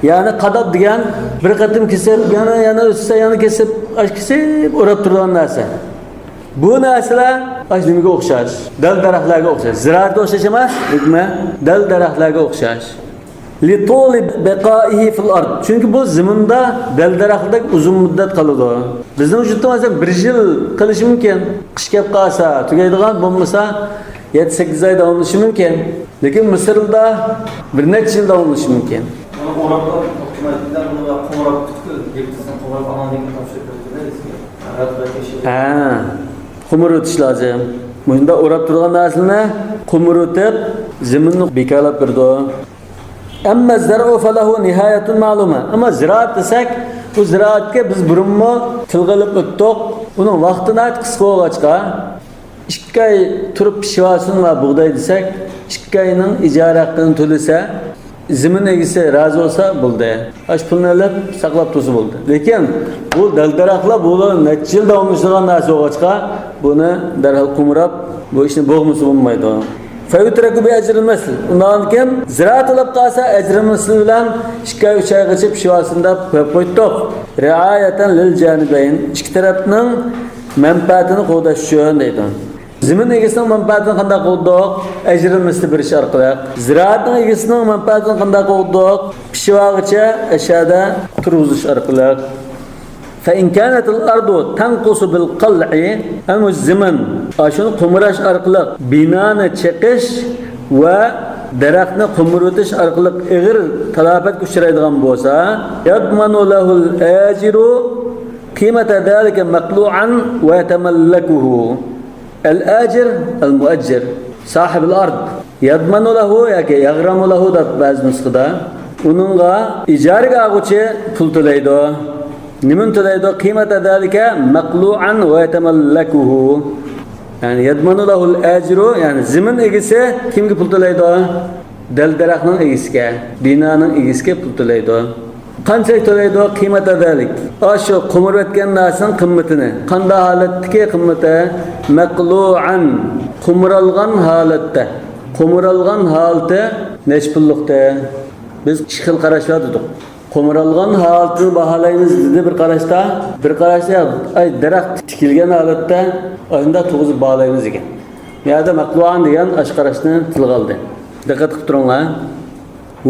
يەنى قاداب دېگەن بىر قېتىم كېسىپ، يەنە، يەنە ئۆسسە، يەنە كېسىپ، ئاش كېسىپ ئوراپ تۇرىدىغان نەرسە. بۇ نەرسىلەر ئاشۇ نېمىگە ئوخشاش؟ دەل-دەرەخلەرگە ئوخشاش. زىرائەتكە ئوخشاش ئەمەس، ھېكمە، دەل-دەرەخلەرگە ئوخشاش. لطول بقائه في الأرض. چۈنكى بۇ زېمىندا دەل-دەرەخلەردەك ئۇزۇن مۇددەت قالىدۇ. بىزنىڭ يۇرتتا، مەسىلەن، بىر يىل قېلىشى مۇمكىن. قىش كەپ قالسا تۈگەيدىغان، بولمىسا يەتتە-سەككىز ئاي داۋاملىشى مۇمكىن. لېكىن مىسىردا بىر نەچچە يىل داۋاملىشى مۇمكىن. ئۇنى ئوراپ ئوپتىمايدىلەر، ئۇنى قومۇراپ پۈتكۈل، يىلتىزدىن قومۇراپ ئالغاندىن كېيىن تاپشۇرۇپ بېرىدۇ. ھە، قومۇر ئۆتۈش لازىم. مۇشۇنداق ئوراپ تۇرغان نەرسىنى قومۇر ئۆتۈپ، زېمىننى بىكارلاپ بېرىدۇ. أما الزرع فله نهاية معلومة. ئەمما زىرائەت دېسەك، بۇ زىرائەتكە بىز بۇرۇنمۇ تىلغا ئېلىپ ئۆتتۇق. ئۇنىڭ ۋاقتى ناھايىتى قىسقا بولغاچقا، ئىككى ئاي تۇرۇپ پىشىۋالسۇن ۋە بۇغداي دېسەك، ئىككى ئاينىڭ ئىجارە ھەققىنى تۆلىسە، زېمىن ئىگىسى رازى بولسا بولدى. ئاشۇ پۇلنى ئېلىپ ساقلاپ تۇرسا بولدى. لېكىن بۇ دەل-دەرەخلەر بۇلار نەچچە يىل داۋاملىشىدىغان نەرسە بولغاچقا، بۇنى دەرھال قومۇراپ، بۇ ئىشنى بوغمىسا بولمايدۇ. فيترك بأجر المثل. ئۇنداقتىن كېيىن زىرائەت قىلىپ قالسا، ئەجرى مىسلى بىلەن ئىككى ئاي، ئۈچ ئايغىچە پىشىۋالسۇن دەپ قويۇپ قويدۇق. رعاية للجانبين. ئىككى تەرەپنىڭ مەنپەئەتىنى قوغداش ئۈچۈن دەيدۇ. زېمىن ئىگىسىنىڭ مەنپەئەتىنى قانداق قىلدۇق؟ ئەجرىل مىسلى بېرىش ئارقىلىق. زىرائەتنىڭ ئىگىسىنىڭ مەنپەئەتىنى قانداق قىلدۇق؟ پىشىۋالغۇچە ئەشەدە تۇرغۇزۇش ئارقىلىق. فإن كانت الأرض تنقص بالقلع، ئەمما زېمىن، ئاشۇنى قومۇراش ئارقىلىق، بىنانى چېقىش ۋە دەرەخنى قومۇرۇۋېتىش ئارقىلىق ئېغىر تالاپەتكە ئۇچرايدىغان بولسا، يضمن له الآجر قيمة ذلك مقلوعا ويتملكه. الآجر، المؤجر، صاحب الأرض. يضمن له ياكى يغرم له دەپ بەزى نۇسخىدا. ئۇنىڭغا ئىجارىگە ئالغۇچى پۇل تۆلەيدۇ. نېمىنى تۆلەيدۇ؟ قىمەتە زالىكە مەقلۇئەن ۋە يەتەمەللەكۇھۇ. يەنى يەدمەنۇ لەھۇل ئەجرۇ، يەنى زېمىن ئىگىسى كىمگە پۇل تۆلەيدۇ؟ دەل-دەرەخنىڭ ئىگىسىگە، بىنانىڭ ئىگىسىگە پۇل تۆلەيدۇ. قانچىلىك تۆلەيدۇ؟ قىمەتە زالىك. ئاشۇ قومۇرۇۋەتكەن نەرسىنىڭ قىممىتىنى. قانداق ھالەتتىكى قىممىتى؟ مەقلۇئەن، قومۇرالغان ھالەتتە. قومۇرالغان ھالىتى نەچچە پۇللۇقتى؟ بىز ئىككى خىل قاراش بار دېدۇق. قومۇرالغان ھالىتىنى باھالايمىز دېدى بىر قاراشتا. بىر قاراشتا، ئاي، دەرەخ تىكىلگەن ھالەتتە ئانداق تۇرغۇزۇپ باھالايمىز دېگەن. بۇ يەردە مەقلۇئەن دېگەن ئاشۇ قاراشنى تىلغا ئالدى. دىققەت قىلىپ تۇرۇڭلار.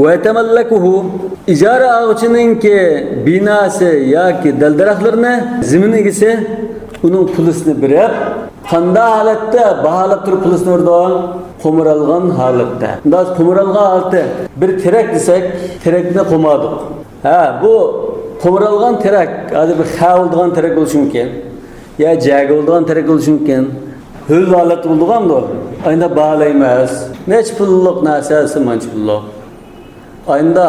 ۋە يەتەمەللەكۇھۇ، ئىجارە ئالغۇچىنىڭكى بىناسى ياكى دەل-دەرەخلىرىنى زېمىن ئىگىسى ئۇنىڭ پۇلىسىنى بېرىپ، قانداق ھالەتتە باھالاپ تۇرۇپ پۇلىسىنى بېرىدۇ؟ قومۇرالغان ھالەتتە. مۇنداق قومۇرالغان ھالىتى. بىر تېرەك دېسەك، تېرەكنى قومادۇق. ھە، بۇ قومۇرالغان تېرەك، ھازىر بىر خەۋ بولىدىغان تېرەك بولۇشى مۇمكىن. يا جەگە بولىدىغان تېرەك بولۇشى مۇمكىن. ھۆل ھالەتتە بولىدىغاندۇ. ئايندا باھالايمىز. نەچچە پۇللۇق نەرسە دېسە مانچە پۇللۇق. ئايندا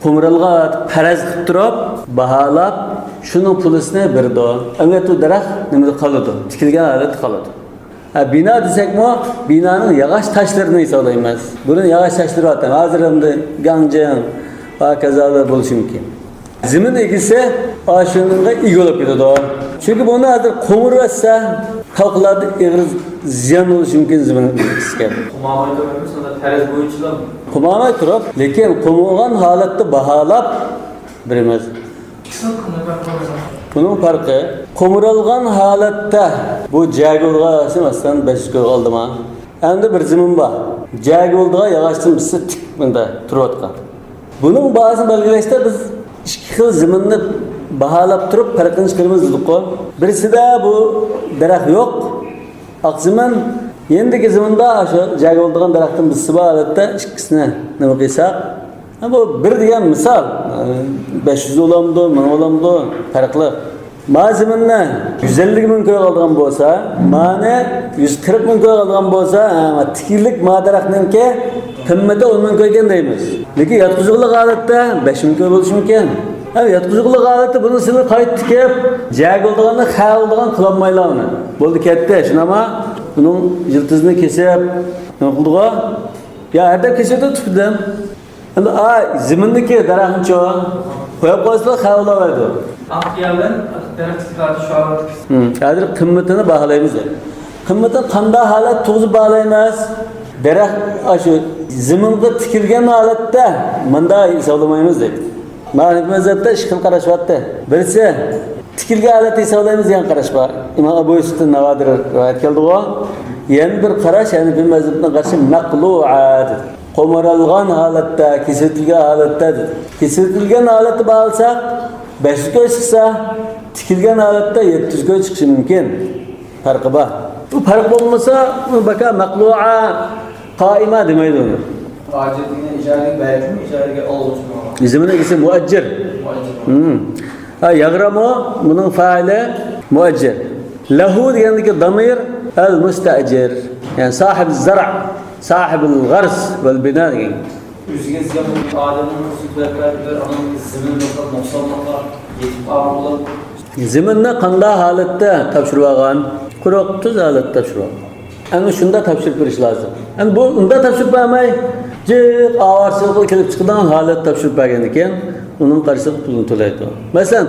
قومۇرالغا پەرەز قىلىپ تۇرۇپ، باھالاپ، شۇنىڭ پۇلىسىنى بېرىدۇ. ئەلۋەتتە، ئۇ دەرەخ نېمىدە قالىدۇ؟ تىكىلگەن ھالەتتە قالىدۇ. ھە، بىنا دېسەكمۇ، بىنانىڭ ياغاچ تاشلىرىنى ھېسابلايمىز. بۇرۇن ياغاچ تاشلىرى بارتى. ھازىر ئەمدى گاڭجىڭ، ھاكازالار بولۇشى مۇمكىن. زېمىن ئىگىسى ئاشۇنىڭغا ئىگە بولۇپ كېتىدۇ. چۈنكى بۇنى ھازىر قومۇرۇۋەتسە، خەلقلەردە ئېغىر زىيان بولۇشى مۇمكىن زېمىن ئىگىسىگە. قومالماي تۇرۇپ، مەسىلەن، پەرەز بويىچىلا. قومالماي تۇرۇپ، لېكىن قومۇلغان ھالەتتە باھالاپ بېرىمىز. بۇنىڭ پەرقى، قومۇرالغان ھالەتتە بۇ جەگە بولىدىغان، مەسىلەن، بەش يۈز كوي ئالدىما. ئەمدى بىر زېمىن بار. جەگە بولىدىغان ياغاچتىن بىرسى تىك مۇندا تۇرۇۋاتقان. بۇنىڭ باھاسىنى بەلگىلەشتە بىز ئىككى خىل زېمىننى باھالاپ تۇرۇپ پەرقىنى چىقىرىمىز دېدۇققۇ. بىرسىدە بۇ دەرەخ يوق، ئاق زېمىن، يېنىدىكى زېمىندا شۇ جەگە بولىدىغان دەرەختىن بىرسى بار ھالەتتە ئىككىسىنى نېمە قىلساق، ھە، بۇ بىر دېگەن مىسال. بەش يۈز بولامدۇ، مىڭ بولامدۇ، پەرقلىق. ما زېمىننى يۈز ئەللىك مىڭ كويغا ئالىدىغان بولسا، مانى يۈز قىرىق مىڭ كويغا ئالىدىغان بولسا، ھە، تىكىللىك ما دەرەخنىڭكى قىممىتى ئون مىڭ كويكەن دەيمىز. لېكىن ياتقۇزغۇلۇق ھالەتتە بەش مىڭ كوي بولۇشى مۇمكىن. ھە، ياتقۇزغۇلۇق ھالەتتە بۇنى سىلى قايتا تىكىپ، جەگە بولىدىغاننى خەۋ بولىدىغان قىلالمايلا ئۇنى. بولدى، كەتتى. شۇنداقما بۇنىڭ يىلتىزىنى كېسىپ، نېمە قىلدىغۇ؟ يا ھەردەم كېسىۋېتىدۇ تۈپىدىن. ئەمدى ئا، زېمىندىكى دەرەخنىچۇ؟ قويۇپ قويسىلا خەۋ بولالايدۇ. ئاق يەردىن دەرەخ سىفاتى شۇ ھالەتتە. ھىم، ھازىر قىممىتىنى باھالايمىز دەيدۇ. قىممىتىنى قانداق ھالەت تۇغۇزۇپ باھالايمىز؟ دەرەخ ئاشۇ زېمىنغا تىكىلگەن ھالەتتە مۇنداق ھېسابلىمايمىز دەيدۇ. مانا مەزھەپتە ئىككى خىل قاراش بارتى. بىرسى، تىكىلگەن ھالەتتە ھېسابلايمىز دېگەن قاراش بار. ئىمام ئەبۇ يۈسۈفتىن ناۋادىر رىۋايەت كەلدىغۇ. يەنە بىر قاراش، يەنى بىر مەزھەپنىڭ قارىشى مەقلۇئە دېدى. قومۇرالغان ھالەتتە، كېسىۋېتىلگەن ھالەتتە دېدى. كېسىۋېتىلگەن ھالەتتە باھالىساق، بەش يۈز كوي چىقسا، تىكىلگەن ھالەتتە يەتتە يۈز كوي چىقىشى مۇمكىن. پەرقى بار. بۇ پەرق بولمىسا، ئۇ بەكا مەقلۇئە قائىمە دېمەيدۇ ئۇنى. ئاجىر دېگەن ئىجارىگە بەرگۈچىمۇ، ئىجارىگە ئالغۇچىمۇ؟ زېمىن ئىگىسى مۇئەججىر. مۇئەججىر. ھىم. ھە، يەغرەمۇ، بۇنىڭ فائىلى مۇئەججىر. لەھۇ دېگەندىكى دامىر ئەل مۇستەئجىر. يەنى ساھىب زەرئ، ساھىب غەرس ۋەل بىنا دېگەن. ئۆزىگە زىيان بولۇپ، ئادەمنىڭ ئۆزىگە زەرەر بېرىپ، ئانىڭ زېمىن بولسا، نۇقسانلىققا يېتىپ قالغان بولىدۇ. زېمىننى قانداق ھالەتتە تاپشۇرۇۋالغان؟ قۇرۇق، تۈز ھالەتتە تاپشۇرۇۋالغان. ئەنە شۇنداق تاپشۇرۇپ بېرىش لازىم. ئەنە بۇ ئۇنداق تاپشۇرۇپ بەرمەي، جىق ئاۋارىچىلىققا كېلىپ چىقىدىغان ھالەت تاپشۇرۇپ بەرگەندىن كېيىن، ئۇنىڭ قارشىلىقى پۇلنى تۆلەيدۇ. مەسىلەن،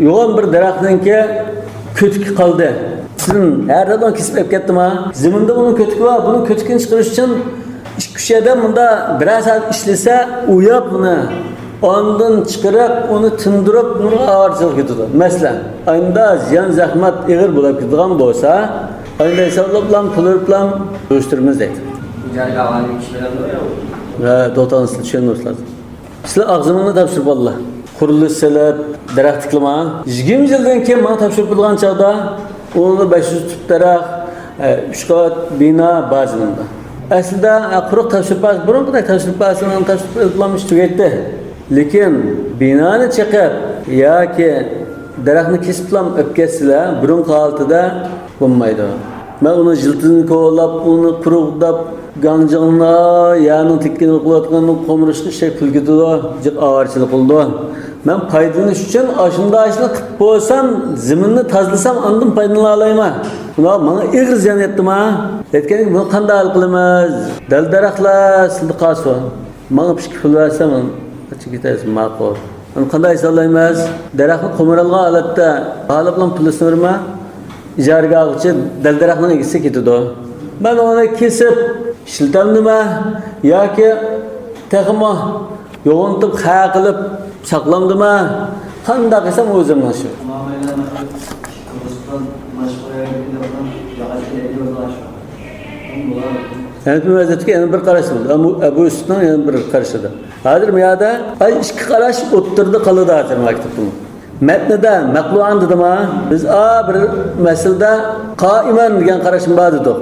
يوغان بىر دەرەخنىڭكى كۆتۈكى قالدى. سىزدىن ھەر دەرەخنى كېسىپ ئېلىپ كەتتىما؟ زېمىندا ئۇنىڭ كۆتۈكى بار. بۇنىڭ كۆتۈكىنى چىقىرىش ئۈچۈن ئىككى-ئۈچ ئادەم مۇندا بىرەر سائەت ئىشلىسە، ئۇياپ ئۇنى، ئاندىن چىقىرىپ، ئۇنى تىندۇرۇپ، بۇنىڭ ئاۋارىچىلىقى كېتىدۇ. مەسىلەن، ئاينىدا زىيان-زەخمەت ئېغىر بولۇپ كېتىدىغان بولسا، ئاينىدا ھېسابلاپ پۇل بېرىپ يىغىشتۇرىمىز دەيدۇ. ئىجارىگە ئالغان كىشىلەرمۇ يا؟ ھە، دوتانسىز چۈشەندۈرۈش لازىم. سىلەر ئاغزىمىزنى تاپشۇرۇپ ئاللا. قۇرۇلۇش سېلىپ، دەرەخ تىكلىمە. يىگىرمە يىلدىن كېيىن ماڭا تاپشۇرۇپ بېرىدىغان چاغدا، ئۇنىڭدا بەش يۈز تۈپ دەرەخ، ئە، ئۈچ قەۋەت بىنا بار زېمىندا. ئەسلىدە، ئە، قۇرۇق تاپشۇرۇپ بەرسە، بۇرۇنقىدەك تاپشۇرۇپ بەرسە، ئۇنى تاپشۇرۇپ ئېلىپلام ئىش تۈگەيتتى. لېكىن بىنانى چېقىپ ياكى دەرەخنى كېسىپلام ئېلىپ كەتسىلە، بۇرۇنقى ھالىتىدە بولمايدۇ. مەن ئۇنىڭ جىلتىنى كولاپ، ئۇنى قۇرۇقداپ، گاڭجىڭنا يەرنىڭ تىكىنى قىلىۋاتقاننى قومۇرۇشقا ئىششەك پۇل كېتىدۇ، جىق ئاۋارىچىلىق قىلىدۇ. مەن پايدىلىنىش ئۈچۈن ئاشۇنداق ئىشنى قىلىپ بولسام، زېمىننى تازىلىسام، ئاندىن پايدىلىنالايمەن. بۇنىڭ ماڭا ئېغىر زىيان يەتتىما؟ يەتكەندىن كېيىن بۇنى قانداق ھەل قىلىمىز؟ دەل دەرەخلەر سىلدە قالسۇن. ماڭا ئىككى پۇل بەرسەڭ، قاچىپ كېتەرسىز، ماقۇل. ئەمدى قانداق ھېسابلايمىز؟ دەرەخنى قومۇرالغان ھالەتتە باھالاپلا پۇلىسىنى بېرىمەن؟ ئىجارىگە ئالغۇچى دەل دەرەخنىڭ ئىگىسى كېتىدۇ. مەن ئۇنى كېسىپ ئىشلىتەمدىمەن ياكى تېخىمۇ يوغىنىتىپ خەق قىلىپ ساقلامدىمەن؟ قانداق قىلسام ئۆزۈمنىڭ ئىشى. ھەنەپىي مەزھەپتىكى يەنە بىر قاراشتۇر. ئەبۇ، ئەبۇ يۈسۈپنىڭ يەنە بىر قارىشىدۇر. ھازىر بۇ يەردە، ئاي، ئىككى قاراش ئوتتۇرىدا قالىدۇ ھازىر ماكتۇبتىمۇ. مەتنىدە مەقلۇئان دېدىما؟ بىز ئا بىر مەسىلىدە قائىمەن دېگەن قاراشمۇ بار دېدۇق.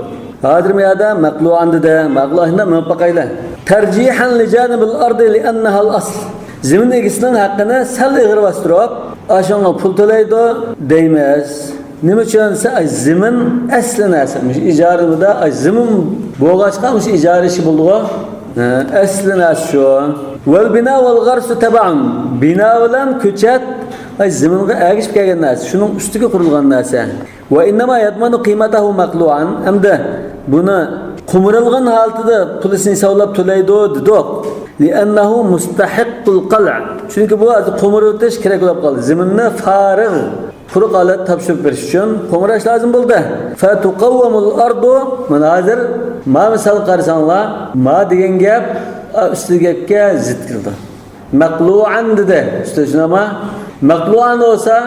ھازىر بۇ يەردە مەقلۇئان دېدى. مەقلۇئان مېڭىپ باقايلى. تەرجىھەن لىجانىبىل ئەردى لىئەننەھەل ئەسل. زېمىن ئىگىسىنىڭ ھەققىنى سەل ئېغىر باستۇرۇپ، ئاشۇنىڭغا پۇل تۆلەيدۇ دەيمىز. نېمە ئۈچۈن دېسە، ئاي، زېمىن ئەسلى نەرسە. مۇشۇ ئىجارىمىدا، ئاي، زېمىن بولغاچقا، مۇشۇ ئىجارە ئىشى بولدىغۇ. ھە، ئەسلى نەرسە شۇ. ۋەل بىنا ۋەل غەرسۇ تەبەئۇن. بىنا بىلەن كۆچەت، ئاي، زېمىنغا ئەگىشىپ كەلگەن نەرسە. شۇنىڭ ئۈستىگە قۇرۇلغان نەرسە. ۋە ئىننەما يەزمەنۇ قىيمەتەھۇ مەقلۇئان. ئەمدى بۇنى قومۇرالغان ھالىتىدە پۇلىسىنى ھېسابلاپ تۆلەيدۇ دېدۇق. لىئەننەھۇ مۇستەھىققۇل قەلئ. چۈنكى بۇ ھازىر قومۇرۇۋېتىش كېرەك بولۇپ قالدى. زېمىننى فارىغ، قۇرۇق ھالەت تاپشۇرۇپ بېرىش ئۈچۈن قومۇراشى لازىم بولدى. فەتۇقەۋۋەمۇل ئەردۇ. مانا ھازىر ما مىسال قارىساڭلار، ما دېگەن گەپ، ئا، ئۈستىدىكى گەپكە زىت كېلىدۇ. مەقلۇئان دېدى. ئۈستىدە شۇنداقما؟ مەقلۇئان بولسا،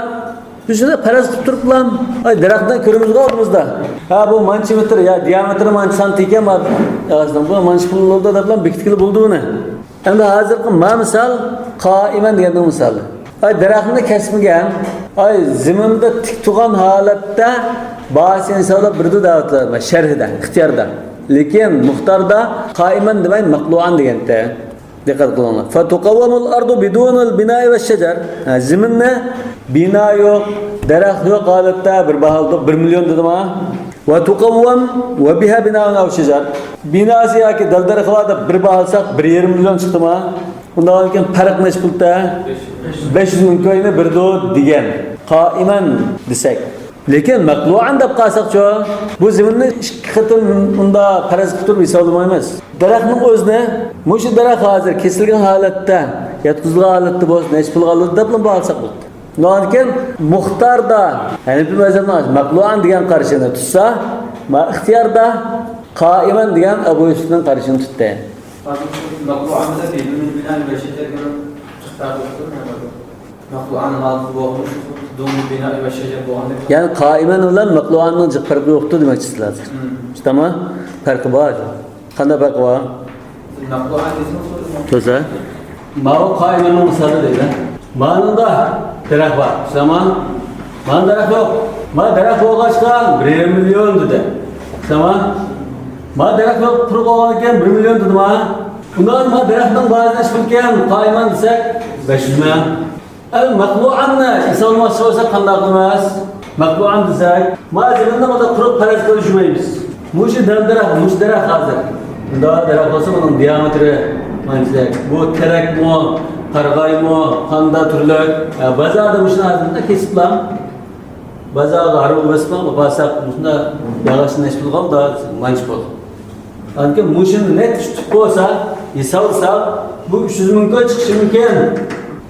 بىز شۇنداق پەرەز قىلىپ تۇرۇپلا، ئاي، دەرەختىن كۆرىمىزغۇ ئالدىمىزدا. ھە، بۇ مانچە مېتىر، يا، دىيامېتىرى مانچە سانتى ئىكەن، ما، ياغاچنىڭ بۇ مانچە پۇل بولىدۇ دەپلا بېكىتكىلى بولىدۇ ئۇنى. ئەمدى ھازىرقى ما مىسال، قائىمەن دېگەننىڭ مىسالى. ئاي، دەرەخنى كەسمىگەن، ئاي، زېمىندا تىك تۇرغان ھالەتتە باھاسىنى ھېسابلاپ بېرىدۇ دەۋاتىدۇ شەرھىدە، ئىختىياردا. لېكىن مۇختاردا قائىمەن دېمەي، مەقلۇئان دېگەنتى. دىققەت قىلىڭلار. فەتۇقەۋۋەمۇل ئەردۇ بىدۇنىل بىنائى ۋەششەجەر. ھە، زېمىننى بىنا يوق، دەرەخ يوق ھالەتتە بىر باھالىدۇق، بىر مىليون دېدىما؟ ۋەتۇقەۋۋەم ۋە بىھا بىنائۇن ئەۋ شەجەر. بىناسى ياكى دەل-دەرىخى بار دەپ بىر باھالىساق، بىر يېرىم مىليون چىقتىما؟ ئۇنداق ئىكەن، پەرق نەچچە پۇلتا؟ بەش يۈز مىڭ كوينى بېرىدۇ دېگەن. قائىمەن دېسەك. لېكىن مەقلۇئان دەپ قالساقچۇ، بۇ زېمىننى ئىككى قېتىم ئۇنداق پەرەز قىلىپ تۇرۇپ ھېسابلىمايمىز. دەرەخنىڭ ئۆزىنى، مۇشۇ دەرەخ ھازىر كېسىلگەن ھالەتتە، ياتقۇزۇلغان ھالەتتە بولسا، نەچچە پۇلغا ئالىدۇ دەپلا باھالىساق بولدى. ئۇنىڭدىن كېيىن مۇختاردا، ھەنىپىي مەزھەپنىڭ مەقلۇئان دېگەن قارىشىنى تۇتسا، ما ئىختىياردا قائىمەن دېگەن ئەبۇ يۈسۈپنىڭ قارىشىنى تۇتتى. مەقلۇئان بىلەن بىدۇنىل بىنائى ۋەششەجەرگە بىر جىق پەرق يوقتۇر، نېمە؟ مەقلۇئان ھالىتى بولغىنى شۇ، دۇنىل بىنائى ۋەششەجەر بولغاندەك. يەنى قائىمەن بىلەن مەقلۇئاننىڭ جىق پەرقى يوقتۇر دېمەكچىسىز ھازىر. مم. شۇنداقمۇ؟ پەرقى بار. قانداق پەرقى بار؟ مەقلۇئان دېسىڭىز، تۆزە. ماۋۇ قائىمەننىڭ مىسالى دەيدۇ. مانىڭدا دەرەخ بار. شۇنداقمۇ؟ مانا دەرەخ يوق. ما دەرەخ بولغاچقا بىر يېرىم مىليون دېدى. شۇنداقمۇ؟ ما دەرەخ يوق، قۇرۇق بولغاندىكىن بىر مىليون دېدىما؟ ئۇنداق ما دەرەخنىڭ باھاسى نەچچە پۇلكەن قائىمەن دېسەك، بەش يۈز مىڭ. ئەمدى مەقلۇئاننى ھېسابلىماقچى بولساق قانداق قىلىمىز؟ مەقلۇئان دېسەك، ما زېمىننى مۇنداق قۇرۇق پەرەز قىلىپ يۈرمەيمىز. مۇشۇ دەل دەرەخ، مۇشۇ دەرەخ ھازىر. مۇنداق دەرەخ بولسا، بۇنىڭ دىيامېتىرى مانچىلىك. بۇ تېرەكمۇ، قارىغايمۇ، قانداق تۈرلۈك. ئە، بازاردا مۇشۇنى ھازىر كېسىپلا، بازارغا ھارۋىغا بېسىپلا، بارساق، مۇشۇنداق ياغاچنى نەچچە پۇلغا ئالىدۇ، مانچە پۇل. ئاندىن كېيىن مۇشۇنى نەچچە تۈپ بولسا، ھېسابلىساق، بۇ ئۈچ يۈز مىڭ كوي چىقىشى مۇمكىن.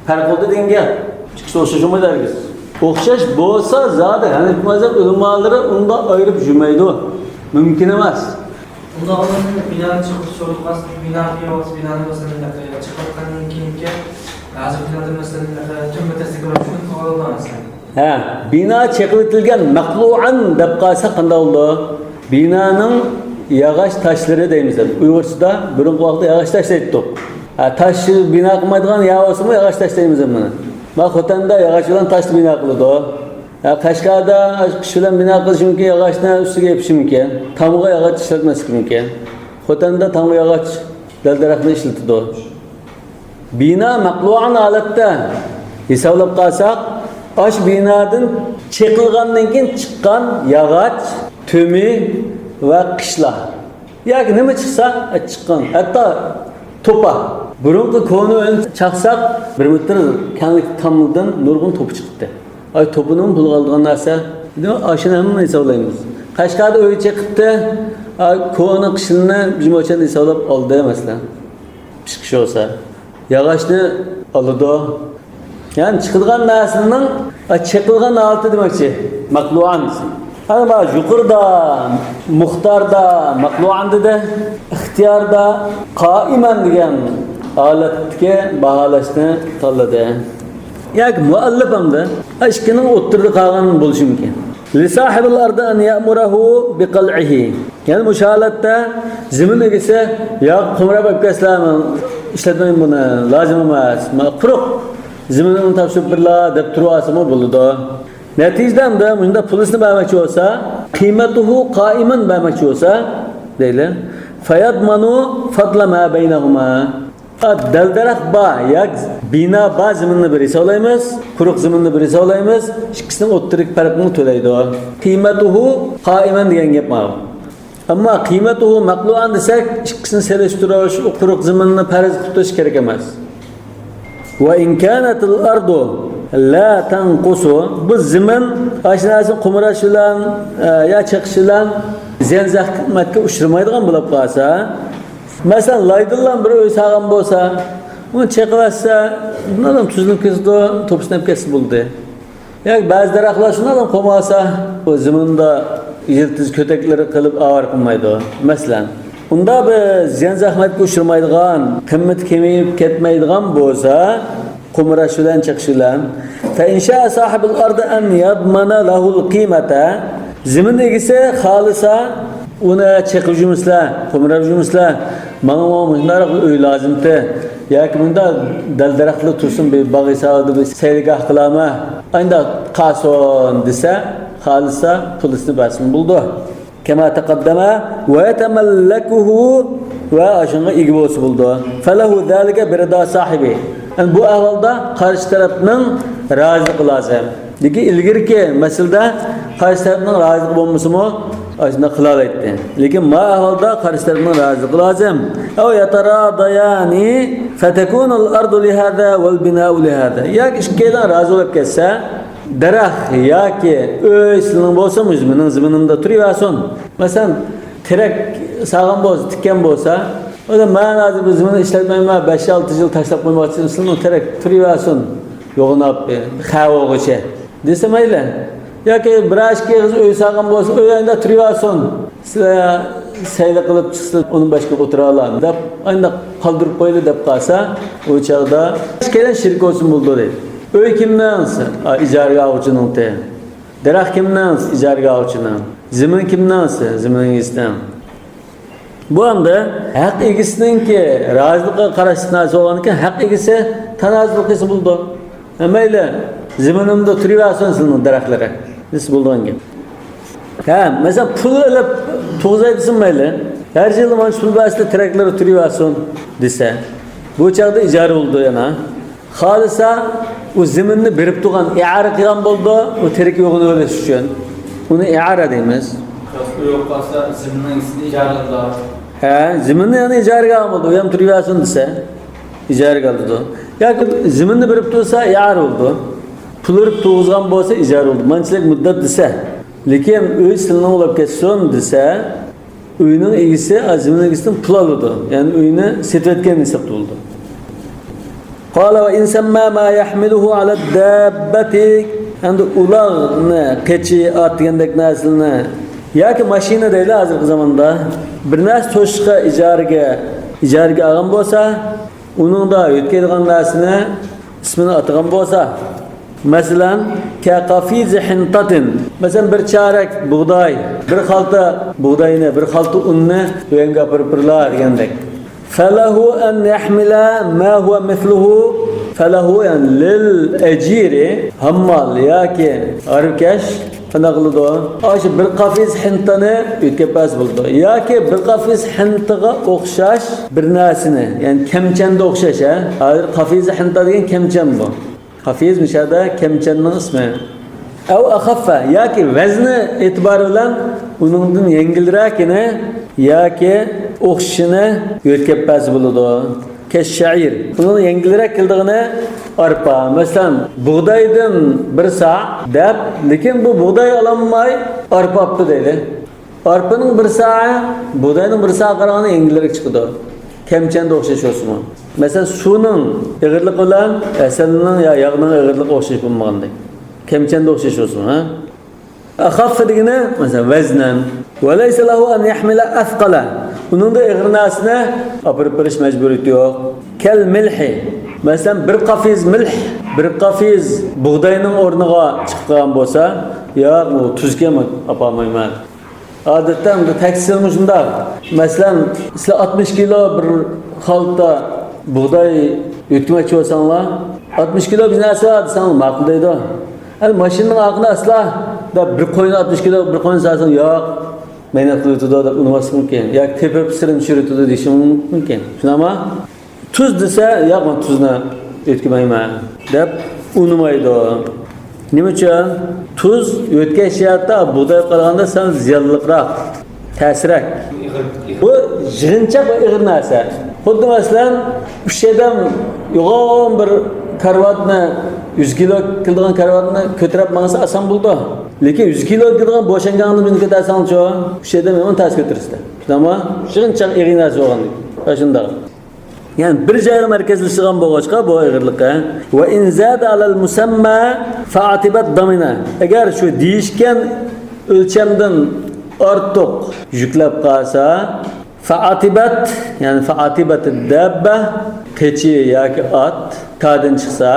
پەرق بولدى دېگەن گەپ. ئىككىسى ئوخشاش بولمايدۇ ھەرگىز. ئوخشاش بولسا زادى ھەنەفىي مەزھەپ ئۆلىمالىرى ئۇندا ئايرىپ يۈرمەيدۇ. مۇمكىن ئەمەس. ئۇنداق بولغاندا بىنانى چىقىپ سورىغان، بىنا قىلىۋاتسا، بىنانى مەسىلەن، چىقىۋاتقاندىن كېيىنكى، ھازىر بىنادىن مەسىلەن، تۈنبە تەسلىكى بار، شۇنى قىلىۋالىدۇ مەسىلەن. ھە، بىنا چېقىۋېتىلگەن، مەقلۇئەن دەپ قالسا قانداق بولىدۇ؟ بىنانىڭ ياغاچ تاشلىرى دەيمىز ئەمدى. ئۇيغۇرچىدا بۇرۇنقى ۋاقىتتا ياغاچ تاش دەيتتۇق. ھە، تاش بىنا قىلمايدىغان يەر بولسىمۇ ياغاچ تاش دەيمىز ئەمدى بۇنى. ما خوتەندە ياغاچ بىلەن تاشنى بىنا قىلىدۇ. ھە، قەشقەردە قىش بىلەن بىنا قىلىشى مۇمكىن، ياغاچنى ئۈستىگە يېپىشى مۇمكىن. تامغا ياغاچ ئىشلەتمەسلىكى مۇمكىن. خوتەندە تامغا ياغاچ، دەل-دەرەخنى ئىشلىتىدۇ. بىنا مەقلۇئەن ھالەتتە ھېسابلاپ قالساق، ئاشۇ بىنادىن چېقىلغاندىن كېيىن چىققان ياغاچ، تۈمى ۋە قىشلار. ياكى نېمە چىقسا، چىققان. ھەتتا توپا. بۇرۇنقى كونا ئۆينى چاقساق، بىر مېتىر كەڭلىك تامدىن نۇرغۇن توپا چىقتى. ئاي، توپىنىڭ پۇلىغا ئالىدىغان نەرسە. دېمەك، ئاشۇنى ھەممىنى ھېسابلايمىز. قەشقەردە ئۆي چېقىپتۇ. ئاي، كونا قىشنى بىر مۇچەن ھېسابلاپ ئالدى، مەسىلەن. پىشقىش بولسا، ياغاچنى ئالىدۇ. يەنى چىقىدىغان نەرسىنىڭ، ئە، چېقىلغان ھالىتى دېمەكچى، مەقلۇئەن. ئەنە مانا يۇقىرىدا، مۇختاردا، مەقلۇئەن دېدى، ئىختىياردا، قائىمەن دېگەن ھالەتتىكى باھالاشنى تاللىدى. ياكى مۇئەللىپ ئەمدى، ئە، ئىككىنىڭ ئوتتۇرىدا قالغان بولۇشى مۇمكىن. لصاحب الأرض أن يأمره بقلعه. يەنى مۇشۇ ھالەتتە زېمىن ئىگىسى، ياق، قومۇراپ ئەپ كەتسىلە، مەن ئىشلەتمەيمەن بۇنى، لازىم ئەمەس، مانا قۇرۇق زېمىننى تاپشۇرۇپ بېرىلا دەپ تۇرۇۋالسىمۇ بولىدۇ. نەتىجىدە ئەمدى مۇشۇنداق پۇلىسىنى بەرمەكچى بولسا، قىمەتۇھۇ قائىمەن بەرمەكچى بولسا، دەيلى، فيضمن فضل ما بينهما. دەل-دەرەخ بار ياكى بىنا بار زېمىننى بىر ھېسابلايمىز، قۇرۇق زېمىننى بىر ھېسابلايمىز، ئىككىسىنىڭ ئوتتۇرىدىكى پەرقنى تۆلەيدۇ. قىمەتۇھۇ قائىمەن دېگەن گەپ ماۋۇ. ئەمما قىمەتۇھۇ مەقلۇئەن دېسەك، ئىككىسىنى سېلىشتۇرۇش، ئۇ قۇرۇق زېمىننى پەرەز قىلىپ تۇرۇش كېرەك ئەمەس. وإن كانت الأرض لا تنقص، بۇ زېمىن ئاشۇ نەرسىنى قومۇراش بىلەن، ئە، يا چېقىش بىلەن زىيان-زەخمەتكە ئۇچرىمايدىغان بولۇپ قالسا، مەسىلەن، لايدىنلا بىر ئۆي سالغان بولسا، ئۇنى چېقىۋەتسە، ئۇنىڭ تۈزۈلۈپ كېتىدۇ، توپا سىنىپ كەتسە بولدى. ياكى بەزى دەرەخلەر شۇنداق قومالسا، بۇ زېمىندا يىلتىز كۆتەكلىرى قىلىپ ئاۋارە قىلمايدۇ. مەسىلەن، ئۇنداق بىر زىيان-زەخمەتكە ئۇچرىمايدىغان، قىممىتى كېمىيىپ كەتمەيدىغان بولسا، قومۇراش بىلەن چېقىش بىلەن. فإن شاء صاحب الأرض أن يضمن له القيمة. زېمىن ئىگىسى خالىسا، ئۇنى چېقىپ يۈرمىسىلە، قومۇراپ يۈرمىسىلە، ماڭا مۇنداق ئۆي لازىمتى، ياكى مۇنداق دەل-دەرەخلەر تۇرسۇن، بىر باغ ھېسابىدا بىر سەيلىگاھ قىلارمەن، ئانداق قالسۇن دېسە، خالىسا پۇلىسىنى بەرسىمۇ بولىدۇ. كما تقدم ويتملكه، ۋە ئاشۇنىڭغا ئىگە بولسا بولىدۇ. فله ذلك برضا صاحبه. يەنى بۇ ئەھۋالدا قارشى تەرەپنىڭ رازىلىقى لازىم. لېكىن ئىلگىرىكى مەسىلىدە قارشى تەرەپنىڭ رازىلىقى بولمىسىمۇ، ئاشۇنداق قىلالايتتى. لېكىن ما ئەھۋالدا قارشى تەرەپنىڭ رازىلىقى لازىم. أو يتراضيان فتكون الأرض لهذا والبناء لهذا. ياكى ئىككىيلەن رازى بولۇپ كەتسە، دەرەخ ياكى ئۆي سىلىنىڭ بولسۇن، مېنىڭ زېمىنىمدا تۇرۇۋەرسۇن. مەسىلەن، تېرەك سالغان بولسا، تىككەن بولسا، ئۇ دە، مەن ھازىر بۇ زېمىننى ئىشلەتمەيمەن، بەش-ئالتە يىل تاشلاپ قويماقچى، سىلىنىڭ تېرەك تۇرۇۋەرسۇن، يوغىناپ، خەۋۇغىچە دېسە مەيلى. ياكى بىر ئىككى ئېغىز ئۆي سالغان بولسا، ئۆيۈڭدە تۇرۇۋەرسۇن، سىلەر سەيلە قىلىپ چىقسىلەر، ئۇنىڭ باشقا ئولتۇرالا دەپ، ئانداق قالدۇرۇپ قويىلى دەپ قالسا، ئۇ چاغدا ئىككىيلەن شېرىك بولسۇن بولىدۇ دەيدۇ. ئۆي كىمنىڭ؟ ئا، ئىجارىگە ئالغۇچىنىڭتى. دەرەخ كىمنىڭ؟ ئىجارىگە ئالغۇچىنىڭ. زېمىن كىمنىڭ؟ زېمىن ئىگىسىنىڭ. بۇ ئەمدى ھەق ئىگىسىنىڭكى رازىلىقىغا قاراشلىق نەرسە بولغاندىكىن، ھەق ئىگىسى تانازۇل قىلسا بولىدۇ. ھە، مەيلى، زېمىنىمدا تۇرۇۋەرسۇن سىلىنىڭ دەرەخلىرى دېسە بولىدىغان گەپ. ھە، مەسىلەن، پۇل ئېلىپ تۇغۇزاي دېسە مەيلى، ھەر يىلى مانا شۇ پۇل بەرسىلە تېرەكلىرى تۇرۇۋەرسۇن دېسە، بۇ چاغدا ئىجارە بولىدۇ يەنە. خالىسا ئۇ زېمىننى بېرىپ تۇرغان، ئىئارە قىلغان بولىدۇ، ئۇ تېرەك يوغىنىۋېلىش ئۈچۈن. ئۇنى ئىئارە دەيمىز. راست ئۆي يوق قالسا، زېمىننىڭ ئىگىسىنى ئىجارە قىلىدۇ. ھە، زېمىننى يەنە ئىجارىگە ئالغان بولىدۇ، ئۇ يەنە تۇرۇۋەرسۇن دېسە، ئىجارىگە ئالىدۇ. ياكى زېمىننى بېرىپ تۇرسا، ئىئارە بولىدۇ. پۇل بېرىپ تۇرغۇزغان بولسا، ئىجارە بولىدۇ. مانچىلىك مۇددەت دېسە. لېكىن ئۆي سىلىنىڭ بولۇپ كەتسۇن دېسە، ئۆينىڭ ئىگىسى، ئا، زېمىننىڭ ئىگىسىدىن پۇل ئالىدۇ. يەنى ئۆينى سېتىۋەتكەن ھېسابتا بولىدۇ. قال وإن سمى ما يحمله على الدابة. ئەمدى ئۇلاغنى، قېچى، ئات دېگەندەك نەرسىلەرنى ياكى ماشىنا دەيلى ھازىرقى زاماندا، بىر نەرسە توشۇشقا ئىجارىگە، ئىجارىگە ئالغان بولسا، ئۇنىڭدا يۆتكەيدىغان نەرسىنى ئىسمىنى ئاتىغان بولسا، مەسىلەن، كقفيز حنطة. مەسىلەن، بىر چارەك بۇغداي، بىر خالتا بۇغداينى، بىر خالتا ئۇننى ئۆيۈڭگە ئاپىرىپ بېرىلا دېگەندەك. فله أن يحمل ما هو مثله، فله، يەنى للأجير، ھاممال ياكى ھارۋىكەش قانداق قىلىدۇ؟ ئاشۇ بىر قەپىز ھىنتانى يۆتكەپ بەرسە بولىدۇ. ياكى بىر قەپىز ھىنتىغا ئوخشاش بىر نەرسىنى، يەنى كەمچەندە ئوخشاش، ھە؟ ھازىر قەپىز ھىنتا دېگەن كەمچەن بۇ. قەپىز مۇشۇ يەردە كەمچەننىڭ ئىسمى. ئەۋ ئەخەففە، ياكى ۋەزنى ئېتىبارى بىلەن ئۇنىڭدىن يەڭگىلرەكىنى ياكى ئوخشىشىنى يۆتكەپ بەرسە بولىدۇ. كەششەئىر. ئۇنىڭ يەڭگىلرەك كېلىدىغىنى ئارپا. مەسىلەن، بۇغدايدىن بىر سا دەپ، لېكىن بۇ بۇغداي ئالالماي ئارپا ئاپتۇ دەيلى. ئارپىنىڭ بىر سائى بۇغداينىڭ بىر سائىگە قارىغاندا يەڭگىلرەك چىقىدۇ. كەمچەندە ئوخشاش بولسىمۇ. مەسىلەن، سۇنىڭ ئېغىرلىقى بىلەن ھەسەلنىڭ يا ياغنىڭ ئېغىرلىقى ئوخشاش بولمىغاندەك. كەمچەندە ئوخشاش بولسىمۇ، ھە؟ ئەخەفف دېگىنى، مەسىلەن، ۋەزنەن. ۋەلەيسە لەھۇ ئەن يەھمىلە ئەسقەلە. ئۇنىڭدا ئېغىر نەرسىنى ئاپىرىپ بېرىش مەجبۇرىيىتى يوق. كەل مىلھى. مەسىلەن، بىر قەپىز مىلھ، بىر قەپىز بۇغداينىڭ ئورنىغا چىقىپ قالغان بولسا، ياق، ئۇ تۈزكەن، ئاپارمايمەن. ئادەتتە ئەمدى تەكسىلمۇ شۇنداق. مەسىلەن، سىلەر ئاتمىش كىلو بىر خالتا بۇغداي يۆتكىمەكچى بولساڭلار، ئاتمىش كىلو بىز نەرسە بار دېسەڭلار ماقۇل دەيدۇ. ئەمدى ماشىنىنىڭ ئارقىدا ئەسلا بىر قوينى ئاتمىش كىلو، بىر قوينى سالساڭ، ياق، مەينەت قىلىۋېتىدۇ دەپ ئۇنىماسلىقى مۇمكىن. ياكى تېپىپ سىرىنى چۈشۈرۈۋېتىدۇ دېيىشى مۇمكىن. شۇنداقمۇ؟ تۇز دېسە، ياق، مەن تۇزنى يۆتكىمەيمەن دەپ ئۇنىمايدۇ. نېمە ئۈچۈن؟ تۇز يۆتكەش جەھەتتە بۇغدايغا قارىغاندا سەل زىيانلىقراق، تەسرەك. بۇ يىغىنچاق ۋە ئېغىر نەرسە. خۇددى مەسىلەن، ئۈچ ئادەم يوغان بىر كارىۋاتنى، يۈز كىلو كېلىدىغان كارىۋاتنى كۆتۈرۈپ ماڭسا ئاسان بولىدۇ. لېكىن يۈز كىلو كېلىدىغان بوشانگاڭنى بىلەن كۆتەرسەڭچۇ، ئۈچ ئادەم يامان تەس كۆتۈرۈشتە. شۇنداقمۇ؟ يىغىنچاق ئېغىر نەرسە بولغاندىكىن. شۇنداق. يەنى بىر جايغا مەركەزلىشىدىغان بولغاچقا بۇ ئېغىرلىقى. ۋە ئىن زادە ئەلەل مۇسەمما فەئاتىبەت دامىنە. ئەگەر شۇ دېيىشكەن ئۆلچەمدىن ئارتۇق يۈكلەپ قالسا، فەئاتىبەت، يەنى فەئاتىبەت دەببە، قېچى ياكى ئات تادىن چىقسا،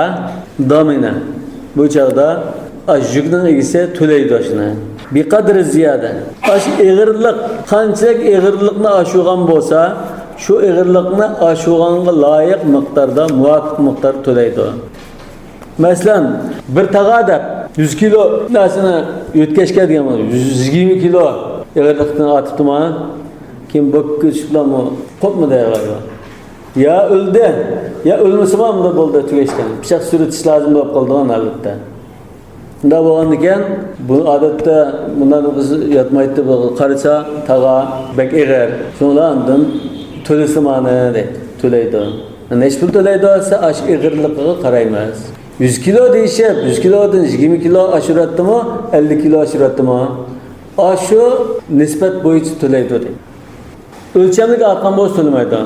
دامىنە. بۇ چاغدا ئاش يۈكنىڭ ئىگىسى تۆلەيدۇ ئاشۇنى. بىقەدرى زىيادە. ئاش ئېغىرلىق، قانچىلىك ئېغىرلىقنى ئاشۇرغان بولسا، شۇ ئېغىرلىقنى ئاشۇرغانغا لايىق مىقداردا، مۇۋاپىق مىقدار تۆلەيدۇ. مەسىلەن، بىر تاغا دەپ يۈز كىلو نەرسىنى يۆتكەشكە دېگەن بولسا، يۈز يىگىرمە كىلو ئېغىرلىقتىن ئارتىپتىمۇ؟ كېيىن بوپكىچىلارمۇ قوپمىدى ھايۋان. يا ئۆلدى، يا ئۆلمىسىمۇ ئەمدى بولدى، تۈگەشكەن. پىچاق سۈرتۈش لازىم بولۇپ قالىدىغان ھالەتتە. شۇنداق بولغاندىكىن، بۇ ئادەتتە بۇنداق بىز ياتمايتتى، بۇ قارىسا تاغا بەك ئېغىر. شۇڭا ئاندىن تۆلىسىمانە دەيدۇ، تۆلەيدۇ. نەچچە پۇل تۆلەيدۇ دېسە، ئاشۇ ئېغىرلىقىغا قارايمىز. يۈز كىلو دېيىشىپ، يۈز كىلودىن يىگىرمە كىلو ئاشۇراتتىمۇ، ئەللىك كىلو ئاشۇراتتىمۇ، ئاشۇ نىسبەت بويىچە تۆلەيدۇ دەيدۇ. ئۆلچەملىك ئارتقان بولسا تۆلىمەيدۇ.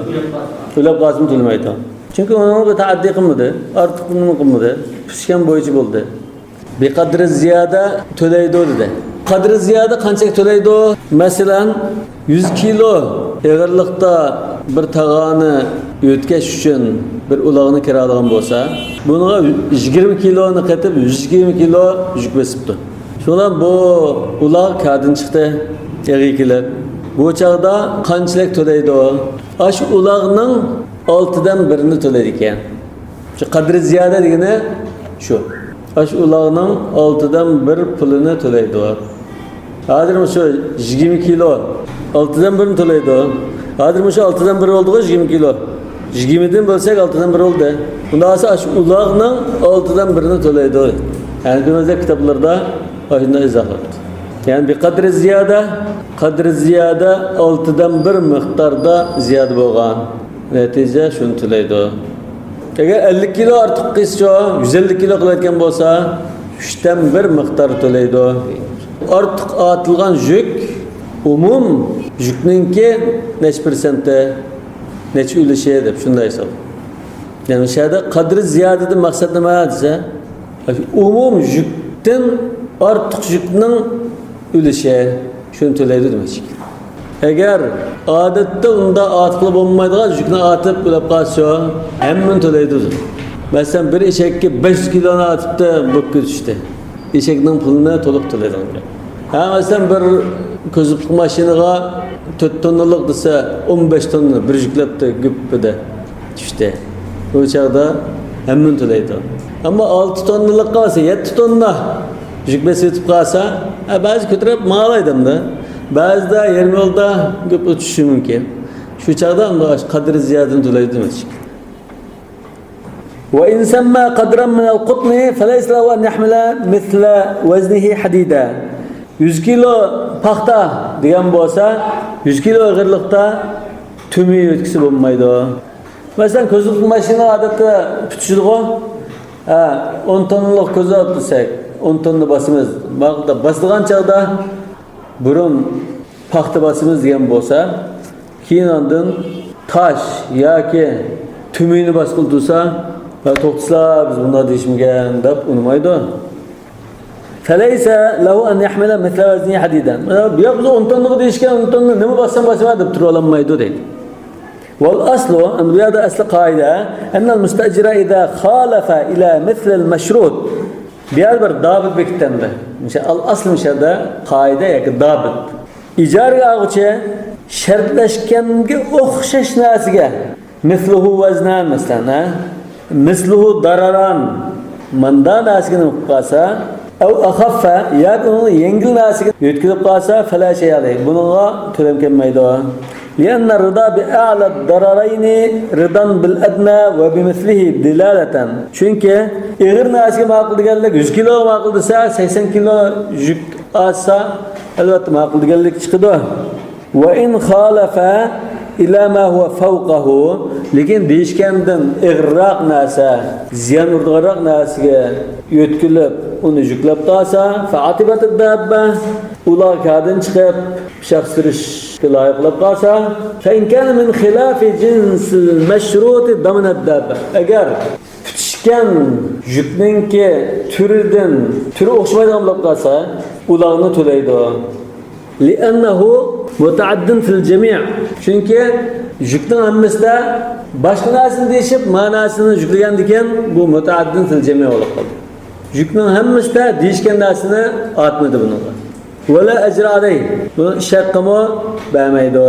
ئۆلۈپ قالسىمۇ تۆلىمەيدۇ. چۈنكى ئۇنىڭغا تەئەددى قىلمىدى، ئارتۇق نېمە قىلمىدى. پۈتۈشكەن بويىچە بولدى. بىقەدرى زىيادە تۆلەيدۇ دېدى. قەدرى زىيادە قانچىلىك تۆلەيدۇ؟ مەسىلەن، يۈز كىلو ئېغىرلىقتا بىر تاغارنى يۆتكەش ئۈچۈن بىر ئۇلاغنى كىرالىغان بولسا، بۇنىڭغا يىگىرمە كىلونى قېتىپ، يۈز يىگىرمە كىلو يۈك بېسىپتۇ. شۇڭا بۇ ئۇلاغ كاردىن چىقتى، ئېغىر كېلىپ. بۇ چاغدا قانچىلىك تۆلەيدۇ؟ ئاشۇ ئۇلاغنىڭ ئالتىدىن بىرىنى تۆلەيدىكەن. شۇ قەدرى زىيادە دېگىنى شۇ. ئاشۇ ئۇلاغنىڭ ئالتىدىن بىر پۇلىنى تۆلەيدۇ. ھازىر مۇشۇ يىگىرمە كىلو، ئالتىدىن بىرنى تۆلەيدۇ. ھازىر مۇشۇ ئالتىدىن بىر بولدىغۇ، يىگىرمە كىلو. يىگىرمىدىن بۆلسەك، ئالتىدىن بىر بولدى. ئۇنداق بولسا ئاشۇ ئۇلاغنىڭ ئالتىدىن بىرىنى تۆلەيدۇ. ھەنەفىي مەزھەپ كىتابلىرىدا ئاشۇنداق ئىزاھلاپتۇ. يەنى بىقەدرى زىيادە، قەدرى زىيادە ئالتىدىن بىر مىقداردا زىيادە بولغان. نەتىجە شۇنى تۆلەيدۇ. ئەگەر ئەللىك كىلو ئارتۇق قىلسىچۇ، يۈز ئەللىك كىلو قىلىۋەتكەن بولسا، ئۈچتىن بىر مىقدار تۆلەيدۇ. ئارتۇق ئارتىلغان يۈك ئومۇم يۈكنىڭكى نەچچە پىرسەنتى، نەچچە ئۈلۈشى دەپ شۇنداق ھېساب. يەنى مۇشۇ يەردە قەدرى زىيادىدىن مەقسەت نېمە دېسە، ئومۇم يۈكتىن ئارتۇق يۈكنىڭ ئۈلۈشى، شۇنى تۆلەيدۇ دېمەكچى. ئەگەر ئادەتتە ئۇنداق ئارتۇقلا بولمايدىغان يۈكنى ئارتىپ ئۆلۈپ قالسا، ھەممىنى تۆلەيدۇ. مەسىلەن، بىر ئېشەككە بەش يۈز كىلونى ئارتىپتۇ، بوككا چۈشتى. ئېشەكنىڭ پۇلىنى تولۇق تۆلەيدىغان گەپ. ھە، مەسىلەن، بىر كوزۇپلۇق ماشىنىغا تۆت توننىلىق دېسە، ئون بەش توننا بىر يۈكلەپتۇ، گۈپپىدە چۈشتى. ئۇ چاغدا ھەممىنى تۆلەيدۇ. ئەمما ئالتە توننىلىققا بولسا، يەتتە توننا يۈك بېسىۋېتىپ قالسا، ھە، بەزى كۆتۈرۈپ ماڭالايدۇ ئەمدى. بەزىدە يېرىم يولدا گۈپ چۈشۈشى مۇمكىن. شۇ چاغدا ئەمدى قەدرى زىيادىنى تۆلەيدۇ دېمەكچى. وإن سمى قدرا من القطن فليس له أن يحمل مثل وزنه حديدا. يۈز كىلو پاختا دېگەن بولسا، يۈز كىلو ئېغىرلىقتا تۈمۈي يۆتكىسە بولمايدۇ. مەسىلەن، كوزۇپلۇق ماشىنا ئادەتتە پۈتۈشىدىغۇ. ھە، ئون توننىلىق كوزۇپ دېسەك، ئون توننا باسىمىز. باسىدىغان چاغدا بۇرۇن پاختا باسىمىز دېگەن بولسا، كېيىن ئاندىن تاش ياكى تۈمۈينى باسقىلى تۇرسا، «ھە، توختىسىلا، بىز بۇنداق دېيىشمىگەن» دەپ ئۇنىمايدۇ. فليس له أن يحمل مثل وزنه حديدا. ياق، بىز ئون توننىغا دېيىشكەن، ئون توننا نېمە باسسام باسىمەن دەپ تۇرۇۋالالمايدۇ دەيدۇ. والأصل، ئەمدى بۇ يەردە ئەسلى قائىدە، أن المستأجر إذا خالف إلى مثل المشروط. بۇ يەردە بىر دابىت بېكىتەمدى. مۇشۇ ئەل ئەسلى مۇشۇ يەردە قائىدە ياكى دابىت. ئىجارىگە ئالغۇچى شەرتلەشكەنگە ئوخشاش نەرسىگە، مىسلۇھۇ ۋەزنەن مەسىلەن، ھە؟ مىسلۇھۇ داراران، ماندا نەرسىگە نېمە قىلىپ قالسا، ئەۋ ئەخەففە، ياكى ئۇنىڭ يەڭگىل نەرسىگە يۆتكىلىپ قالسا، فەلا شەيئە ئەلەيھ، بۇنىڭغا تۆلەم كەلمەيدۇ. لأن الرضا بأعلى الضررين رضا بالأدنى وبمثله دلالة. چۈنكى ئېغىر نەرسىگە ماقۇل دېگەنلىك، يۈز كىلوغا ماقۇل دېسە، سەكسەن كىلو يۈك ئالسا، ئەلۋەتتە ماقۇل دېگەنلىك چىقىدۇ. وإن خالف إلى ما هو فوقه، لېكىن دېيىشكەندىن ئېغىرراق نەرسە، زىيان ئۇرىدىغانراق نەرسىگە يۆتكىلىپ، ئۇنى يۈكلەپ قالسا، فعطبت الدابة، ئۇلار كاردىن چىقىپ، پىچاق سۈرۈشكە لايىق بولۇپ قالسا، فإن كان من خلاف جنس المشروط ضمن الدابة. ئەگەر پۈتۈشكەن يۈكنىڭكى تۈرىدىن، تۈرى ئوخشىمايدىغان بولۇپ قالسا، ئۇلارنى تۆلەيدۇ. لأنه متعد في الجميع. چۈنكى يۈكنىڭ ھەممىسىدە باشقا نەرسىنى دېيىشىپ، مانا نەرسىنى يۈكلىگەندىكىن، بۇ متعد في الجميع بولۇپ قالدى. يۈكنىڭ ھەممىسىدە دېيىشكەن نەرسىنى ئاتمىدى بۇنىڭغا. ولا أجر عليه. بۇنىڭ ئىش ھەققىمۇ بەرمەيدۇ.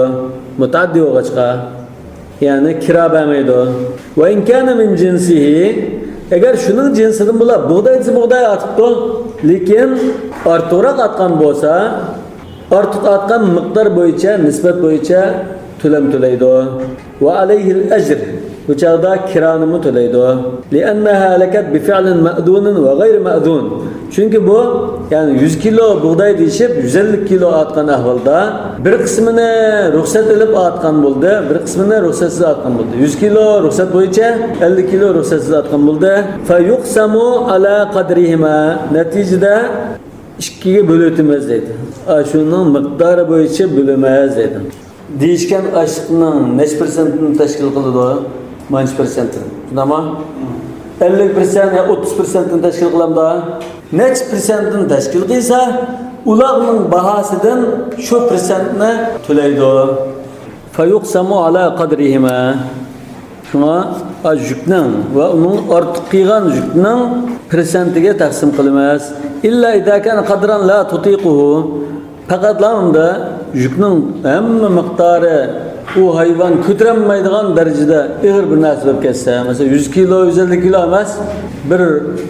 مۇتەئەددى بولغاچقا. يەنى كىرا بەرمەيدۇ. وإن كان من جنسه، ئەگەر شۇنىڭ جىنسىدىن بولا، بۇغداي دېسە بۇغداي ئارتىپتۇ، لېكىن ئارتۇقراق ئارتقان بولسا، ئارتۇق ئارتقان مىقدار بويىچە، نىسبەت بويىچە تۆلەم تۆلەيدۇ. وعليه الأجر، بۇ چاغدا كىرانىمۇ تۆلەيدۇ. لأنها هلكت بفعل مأذون وغير مأذون. چۈنكى بۇ، يەنى يۈز كىلو بۇغداي دېيىشىپ، يۈز ئەللىك كىلو ئارتقان ئەھۋالدا، بىر قىسمىنى رۇخسەت ئېلىپ ئارتقان بولدى، بىر قىسمىنى رۇخسەتسىز ئارتقان بولدى. يۈز كىلو رۇخسەت بويىچە، ئەللىك كىلو رۇخسەتسىز ئارتقان بولدى. فيقسم على قدرهما. نەتىجىدە ئىككىگە بۆلۈۋېتىمىز دەيدۇ. ئاشۇنىڭ مىقدارى بويىچە بۆلىمىز دەيدۇ. دېيىشكەن ئاشلىقنىڭ نەچچە پىرسەنتىنى تەشكىل قىلىدۇ؟ مانچە پىرسەنتىنى. شۇنداقمۇ؟ ئەللىك پىرسەنت يا ئوتتۇز پىرسەنتىنى تەشكىل قىلامدا؟ نەچچە پىرسەنتىنى تەشكىل قىلسا، ئۇلارنىڭ باھاسىدىن شۇ پىرسەنتنى تۆلەيدۇ. فيقسم على قدرهما. شۇڭا، ئا، يۈكنىڭ ۋە ئۇنىڭ ئارتۇق قىلغان يۈكنىڭ پىرسەنتىگە تەقسىم قىلىمىز. إلا إذا كان قدرا لا تطيقه. پەقەتلا ئۇندا يۈكنىڭ ھەممە مىقدارى ئۇ ھايۋان كۆتۈرەلمەيدىغان دەرىجىدە ئېغىر بىر نەرسە بولۇپ كەتسە، مەسىلەن، يۈز كىلو، يۈز ئەللىك كىلو ئەمەس، بىر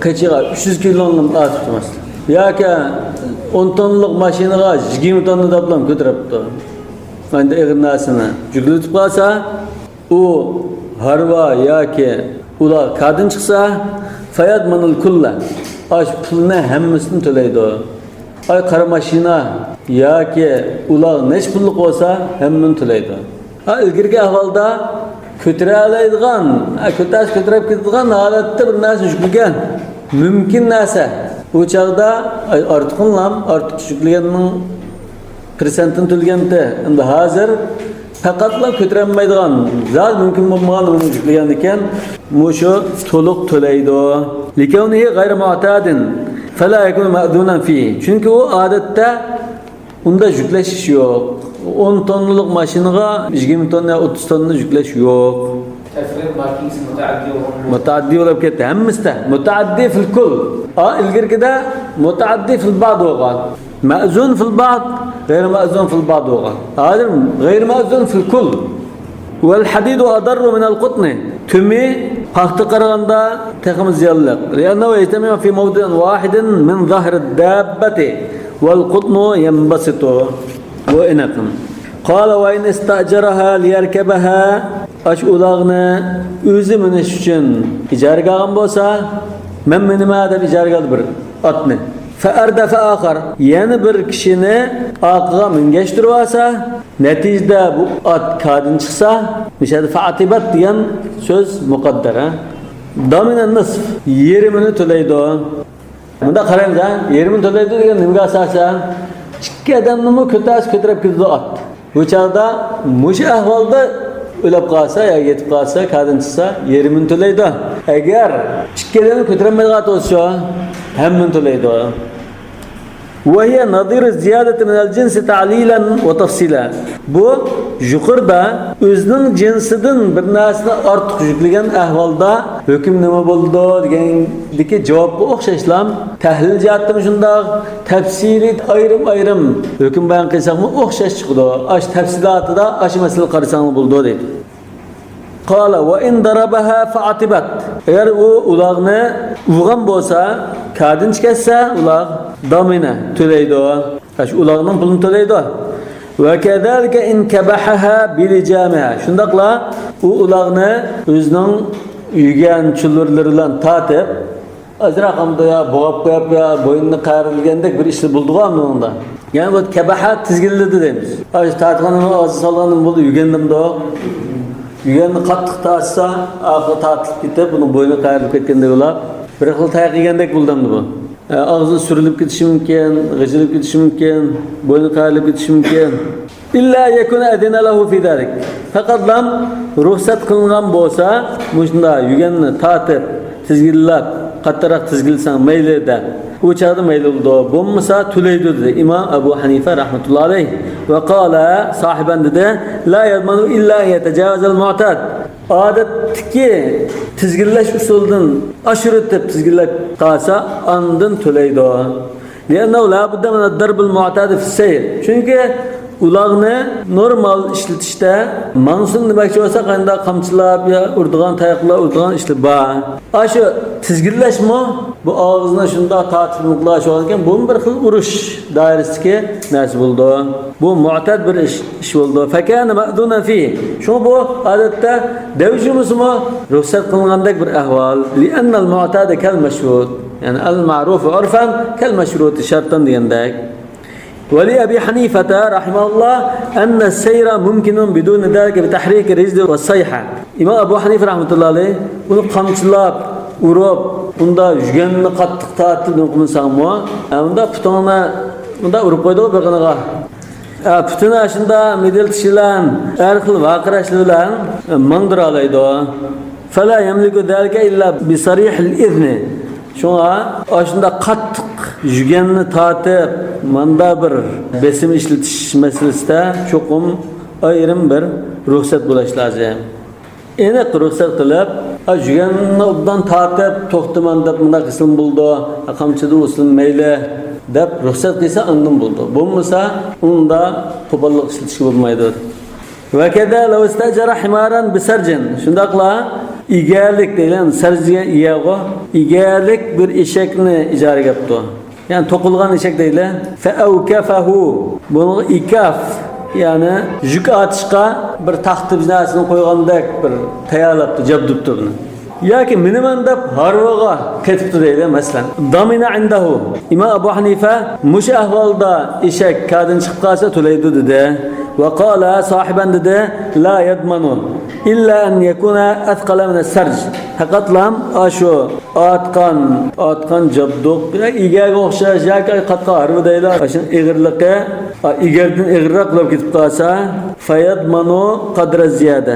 قېچىغا ئۈچ يۈز كىلونىڭ ئارتىپتۇ، مەسىلەن. ياكى ئون توننىلىق ماشىنىغا يىگىرمە توننا دەپلا كۆتۈرۈپتۇ. ئەمدى ئېغىر نەرسىنى يۈكلىتىپ قالسا، ئۇ ھارۋا ياكى ئۇلار كاردىن چىقسا، فيضمن الكل. ئاشۇ پۇلنى ھەممىسىنى تۆلەيدۇ. ئاي، قارا ماشىنا ياكى ئۇلار نەچچە پۇللۇق بولسا، ھەممىنى تۆلەيدۇ. ھا، ئىلگىرىكى ئەھۋالدا كۆتۈرەلەيدىغان، ھا، كۆتەرسە كۆتۈرۈپ كېتىدىغان ھالەتتە بىر نەرسە يۈكلىگەن. مۇمكىن نەرسە. ئۇ چاغدا، ئاي، ئارتۇقۇنلام، ئارتۇق يۈكلىگەننىڭ پىرسەنتىنى تۆلىگەنتى. ئەمدى ھازىر پەقەتلا كۆتۈرەلمەيدىغان، زادى مۇمكىن بولمىغان ئۇنى يۈكلىگەندىكىن، مۇشۇ تولۇق تۆلەيدۇ. لكونه غير معتاد فلا يكون مأذونا فيه. چۈنكى ئۇ ئادەتتە ئۇنداق يۈكلەش ئىش يوق. ئون توننىلىق ماشىنىغا يىگىرمە توننا، ئوتتۇز توننا يۈكلەش يوق. تەفرىق ماركىنىسى مۇتەئەددى بولغان. مۇتەئەددى بولۇپ كەتتى. ھەممىسىدە. مۇتەئەددى فىل كۇل. ئا، ئىلگىرىكىدە مۇتەئەددى فىل بەئد بولغان. مەئزۇن فىل بەئد، غەيرى مەئزۇن فىل بەئد بولغان. ھازىر غەيرى مەئزۇن فىل كۇل. ۋەل ھەدىدۇ ئەدەررۇ مىنەل قۇتنى. تۈمى پاختىغا قارىغاندا تېخىمۇ زىيانلىق. لىئەننەھۇ يەجتەمىئۇ فى مەۋدىئىن ۋاھىدىن مىن زەھرىد داببەتى ۋەل قۇتنۇ يەنبەسىتۇ. بۇ ئېنىق. قال ۋە ئىن ئىستەئجەرەھا لىيەركەبەھا. ئاشۇ ئۇلاغنى ئۆزى مىنىش ئۈچۈن ئىجارىگە ئالغان بولسا، مەن مىنىمەن دەپ ئىجارىگە ئالدى بىر ئاتنى. فەئەردەفە ئاخەر، يەنە بىر كىشىنى ئارقىغا مىنگەشتۈرۈۋالسا، نەتىجىدە بۇ ئات كادىن چىقسا، مۇشۇ يەردە فەئەتىبەت دېگەن سۆز مۇقەددەر، ھە؟ دامىنە نىسف، يېرىمىنى تۆلەيدۇ. مۇنداق قارايمىز، ھە؟ يېرىمىنى تۆلەيدۇ دېگەن نېمىگە ئاساسەن؟ ئىككى ئادەمنىمۇ كۆتەرسە كۆتۈرۈپ كېتىدۇ ئات. بۇ چاغدا مۇشۇ ئەھۋالدا ئۆلۈپ قالسا ياكى يېتىپ قالسا، كادىن چىقسا، يېرىمىنى تۆلەيدۇ. ئەگەر ئىككىلىنى كۆتۈرەلمەيدىغان بولسا، ھەممىنى تۆلەيدۇ. وهي نظير الزيادة من الجنس تعليلا وتفصيلا. بۇ يۇقىرىدا ئۆزىنىڭ جىنسىدىن بىر نەرسىنى ئارتۇق يۈكلىگەن ئەھۋالدا ھۆكۈم نېمە بولىدۇ دېگەندىكى جاۋابقا ئوخشاشلا، تەھلىل جەھەتتىمۇ شۇنداق، تەپسىلىي ئايرىم-ئايرىم ھۆكۈم بايان قىلساقمۇ ئوخشاش چىقىدۇ. ئاشۇ تەپسىلاتىدا ئاشۇ مەسىلىنى قارىساڭلار بولىدۇ دەيدۇ. قال وإن ضربها فعتبت. ئەگەر ئۇ ئۇلاغنى ئۇرغان بولسا، كادىنچە كەتسە ئۇلاغ، دامىنە تۆلەيدۇ. ئاشۇ ئۇلاغنىڭ پۇلىنى تۆلەيدۇ. وكذلك إن كبحها بلجامها. شۇنداقلا ئۇ ئۇلاغنى ئۆزىنىڭ يۈگەن چۇلۇرلىرى بىلەن تارتىپ، ئازراق ئامدا يا بوغاپ قويۇپ يا بوينىنى قەرىلىگەندەك بىر ئىشلار بولىدىغۇ ئۇنىڭدا. يەنى بۇ كەبەھە تىزگىنلىدى دەيمىز. ئاشۇ تارتقىنىنى ئاغزىغا سالغاندىن بولدى، يۈگەندىمدۇ؟ يۈگەننى قاتتىق تارتسا، ئاخىرى تارتىلىپ كېتىپ، بۇنىڭ بوينى قەرىلىپ كەتكەندەك بولا. بىر خىل تاياق يېگەندەك بولدى ئەمدى بۇ. ئە، ئاغزىغا سۈرۈلۈپ كېتىشى مۇمكىن، غىجىلىپ كېتىشى مۇمكىن، بوينى قەرىلىپ كېتىشى مۇمكىن. إلا أن يكون أذن له في ذلك. پەقەتلا رۇخسەت قىلىنغان بولسا، مۇشۇنداق يۈگەننى تارتىپ، تىزگىنلەپ، قاتتىقراق تىزگىنلىسەڭ مەيلى دەپ، ئۇ چاغدا مەيلى بولىدۇ. بولمىسا تۆلەيدۇ دېدى ئىمام ئەبۇ ھەنىفە رەھمەتۇللا ئەلەيھ. وقال صاحبان دېدى، لا يضمن إلا أن يتجاوز المعتاد. ئادەتتىكى تىزگىنلەش ئۇسۇلىدىن ئاشۇرۇپ تىزگىنلەپ قالسا، ئاندىن تۆلەيدۇ. لأنه لا بد من الضرب المعتاد في السير. چۈنكى ئۇلاغنى نورمال ئىشلىتىشتە ماڭسۇن دېمەكچى بولسا، قانداق قامچىلاپ يا ئۇرىدىغان تاياقلار، ئۇرىدىغان ئىشلار بار. ئاشۇ تىزگىنلەشمۇ بۇ ئاغزىنى شۇنداق تارتىپ مۇقلاشىۋالغانكەن، بۇمۇ بىر خىل ئۇرۇش دائىرىسىدىكى نەرسە بولىدۇ. بۇ مۇئتەد بىر ئىش، ئىش بولىدۇ. فكان مأذونا فيه. شۇڭا بۇ ئادەتتە دەۋجىمىسىمۇ رۇخسەت قىلىنغاندەك بىر ئەھۋال. لأن المعتاد كالمشروط. يەنى المعروف عرفا كالمشروط شرطا دېگەندەك. ولأبي حنيفة رحمه الله أن السير ممكن بدون ذلك بتحريك الرجل والصيحة. ئىمام ئەبۇ ھەنىفە رەھمەتۇللا ئەلەيھ ئۇنى قامچىلاپ، ئۇرۇپ، ئۇندا يۈگەننى قاتتىق تارتىپ نېمە قىلمىساڭمۇ، ئە، ئۇندا پۇتۇڭنى ئۇندا ئۇرۇپ قويدىغۇ بىر قېنىغا. ئە، پۇتىنى شۇندا مىدىرلىتىش بىلەن، ھەر خىل ۋارقىراشلار بىلەن، ئە، ماڭدۇرالايدۇ. فلا يملك ذلك إلا بصريح الإذن. شۇڭا ئاشۇنداق قاتتىق يۈگەننى تارتىپ، ماندا بىر بېسىم ئىشلىتىش مەسىلىسىدە چوقۇم ئايرىم بىر رۇخسەت بولۇش لازىم. ئېنىق رۇخسەت قىلىپ، ئا، يۈگەننى ئوبدان تارتىپ، توختىماڭ دەپ مۇنداق قىلسىمۇ بولىدۇ، ئا، قامچىدا ئۇرسىمۇ مەيلى دەپ رۇخسەت قىلسا ئاندىن بولىدۇ. بولمىسا ئۇندا قوپاللىق ئىشلىتىشكە بولمايدۇ. وكذا لو استأجر حمارا بسرج. شۇنداقلا ئىگەلىك دەيدۇ، سەرج دېگەن ئىگەغۇ. ئىگەلىك بىر ئېشەكنى ئىجارىگە ئاپتۇ. يەنى توقۇلغان ئېشەك دەيلى. فأوكفه. بۇنىڭغا ئىكاف، يەنى يۈك ئارتىشقا بىر تاختا بىر نەرسىنى قويغاندەك بىر تەييارلاپتۇ، جابدۇپتۇ بۇنى. ياكى مىنىمەن دەپ ھارۋىغا كېتىپتۇ دەيلى، مەسىلەن. ضمن عنده. ئىمام ئەبۇ ھەنىفە مۇشۇ ئەھۋالدا ئېشەك كادىن چىقىپ قالسا تۆلەيدۇ دېدى. وقال، ساھىبەن دېدى، لا يضمن إلا أن يكون أثقل من السرج. پەقەتلام ئاشۇ ئارتقان، ئارتقان جابدۇق، ئىگەگە ئوخشاش ياكى قاتقان ھارۋا دەيلى، ئاشۇنىڭ ئېغىرلىقى ئىگەردىن ئېغىرراق بولۇپ كېتىپ قالسا، فيضمن قدر الزيادة.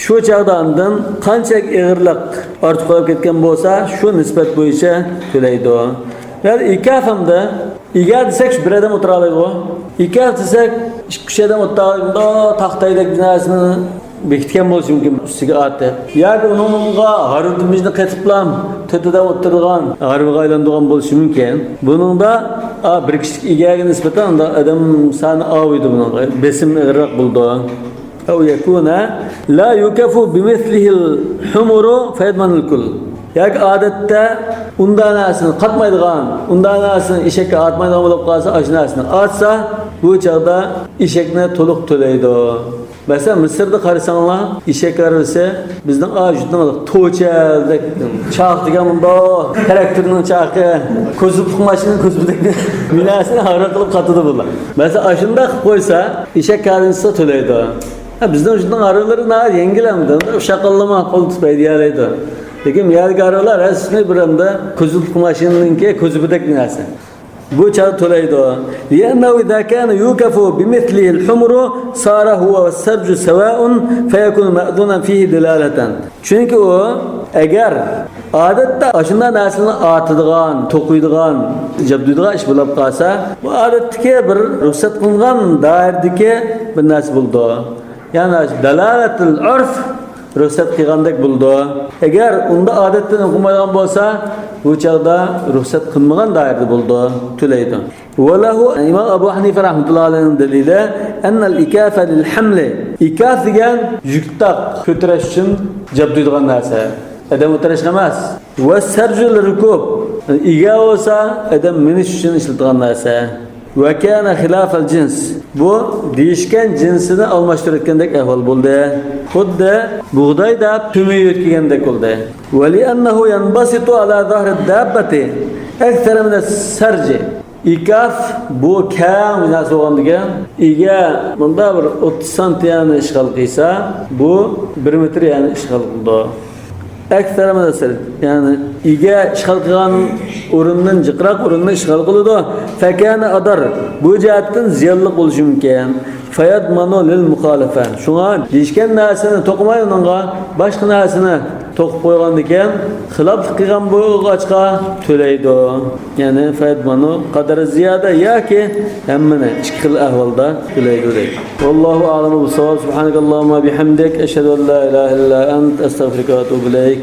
شۇ چاغدا ئاندىن قانچىلىك ئېغىرلىق ئارتۇق بولۇپ كەتكەن بولسا، شۇ نىسبەت بويىچە تۆلەيدۇ. يەنى ئىكاف ھەمدە ئىگە دېسەك، شۇ بىر ئادەم ئولتۇرالايدىغۇ. ئىكاف دېسەك، ئىككى ئۈچ ئادەم ئولتۇرالايدىغۇ، تاختايدەك بىر نەرسىنى بېكىتكەن بولۇشى مۇمكىن ئۈستىگە ئارتىپ. ياكى ئۇنىڭغا ھارۋىدىن بىرنى قېتىپلا تۆت ئادەم ئولتۇرىدىغان ھارۋىغا ئايلاندۇرغان بولۇشى مۇمكىن. بۇنىڭدا، ئا، بىر كىشىلىك ئىگەگە نىسبەتەن ئۇنداق ئادەم سانى ئاۋۇيدۇ بۇنىڭغا. بېسىم ئېغىرراق بولىدۇ. أو يكون لا يكاف بمثله الحمر فيضمن الكل. ياكى ئادەتتە ئۇنداق نەرسىنى قاتمايدىغان، ئۇنداق نەرسىنى ئېشەككە ئارتمايدىغان بولۇپ قالسا، ئاشۇ نەرسىنى ئارتسا، بۇ چاغدا ئېشەكنى تولۇق تۆلەيدۇ. مەسىلەن، مىسىردا قارىساڭلار، ئېشەك ھارۋىسى بىزنىڭ ئا، يۇرتنىڭ توچەدەك چاق دېگەن مۇنداق تىراكتورنىڭ چاقى، كوزۇپلۇق ماشىنىنىڭ كوزۇپىدەك بىر نەرسىنى ھارۋا قىلىپ قاتىدۇ بۇلار. مەسىلەن، ئاشۇنداق قىلىپ قويسا، ئېشەك ھارۋىسى تۆلەيدۇ. ھە، بىزنىڭ يۇرتنىڭ ھارۋىلىرى ناھايىتى يەڭگىل ئەمدى. ئۇششاق قىلىدىما، قول تۇتۇپ ھەيدىيەلەيدۇ. لېكىن يەرلىك ھارۋىلار ھەرسىنى بىر ئەمدى كوزۇپلۇق ماشىنىنىڭكى كوزۇپىدەك نەرسە. بۇ چاغدا تۆلەيدۇ. لأنه إذا كان يكاف بمثله الحمر صار هو والسرج سواء فيكون مأذونا فيه دلالة. چۈنكى ئۇ ئەگەر ئادەتتە ئاشۇنداق نەرسىلەرنى ئارتىدىغان، توقۇيدىغان، جابدۇيدىغان ئىش بولۇپ قالسا، بۇ ئادەتتىكى بىر رۇخسەت قىلىنغان دائىرىدىكى بىر نەرسە بولىدۇ. يەنى دالالەتۇل ئۇرف رۇخسەت قىلغاندەك بولىدۇ. ئەگەر ئۇنداق ئادەتتىن ئوقۇمايدىغان بولسا، بۇ چاغدا رۇخسەت قىلمىغان دائىرىدە بولىدۇ، تۆلەيدۇ. وله، ئىمام ئەبۇ ھەنىفە رەھمەتۇللاھى ئەلەيھنىڭ دەلىلى، أن الإكاف للحمل. ئىكاف دېگەن يۈك تاق كۆتۈرۈش ئۈچۈن جابدۇيدىغان نەرسە. ئادەم ئولتۇرۇشقا ئەمەس. والسرج للركوب. ئىگە بولسا، ئادەم مىنىش ئۈچۈن ئىشلىتىدىغان نەرسە. وكان خلاف الجنس. بۇ دېيىشكەن جىنسىنى ئالماشتۇرۇۋەتكەندەك ئەھۋال بولدى. خۇددى بۇغداي دەپ تۈمە يۆتكىگەندەك بولدى. ولأنه ينبسط على ظهر الدابة أكثر من السرج. ئىكاف بۇ كەڭ بىر نەرسە بولغاندىكىن، ئىگە مۇنداق بىر ئوتتۇز سانتى يەرنى ئىشغال قىلسا، بۇ بىر مېتىر يەرنى ئىشغال قىلىدۇ. أكثر من السرج، يەنى ئىگە ئىشغال قىلغان ئورۇندىن جىقراق ئورۇننى ئىشغال قىلىدۇ. فكان أضر، بۇ جەھەتتىن زىيانلىق بولۇشى مۇمكىن. فيضمن للمخالفة، شۇڭا دېيىشكەن نەرسىنى توقۇماي، ئۇنىڭغا باشقا نەرسىنى توقۇپ قويغاندىكىن، خىلاپلىق قىلغان بولغاچقا تۆلەيدۇ. يەنى فيضمن قدر الزيادة ياكى ھەممىنى ئىككى خىل ئەھۋالدا تۆلەيدۇ دەيدۇ. والله أعلم بالصواب. سبحانك اللهم وبحمدك، أشهد أن لا إله إلا أنت، أستغفرك وأتوب إليك.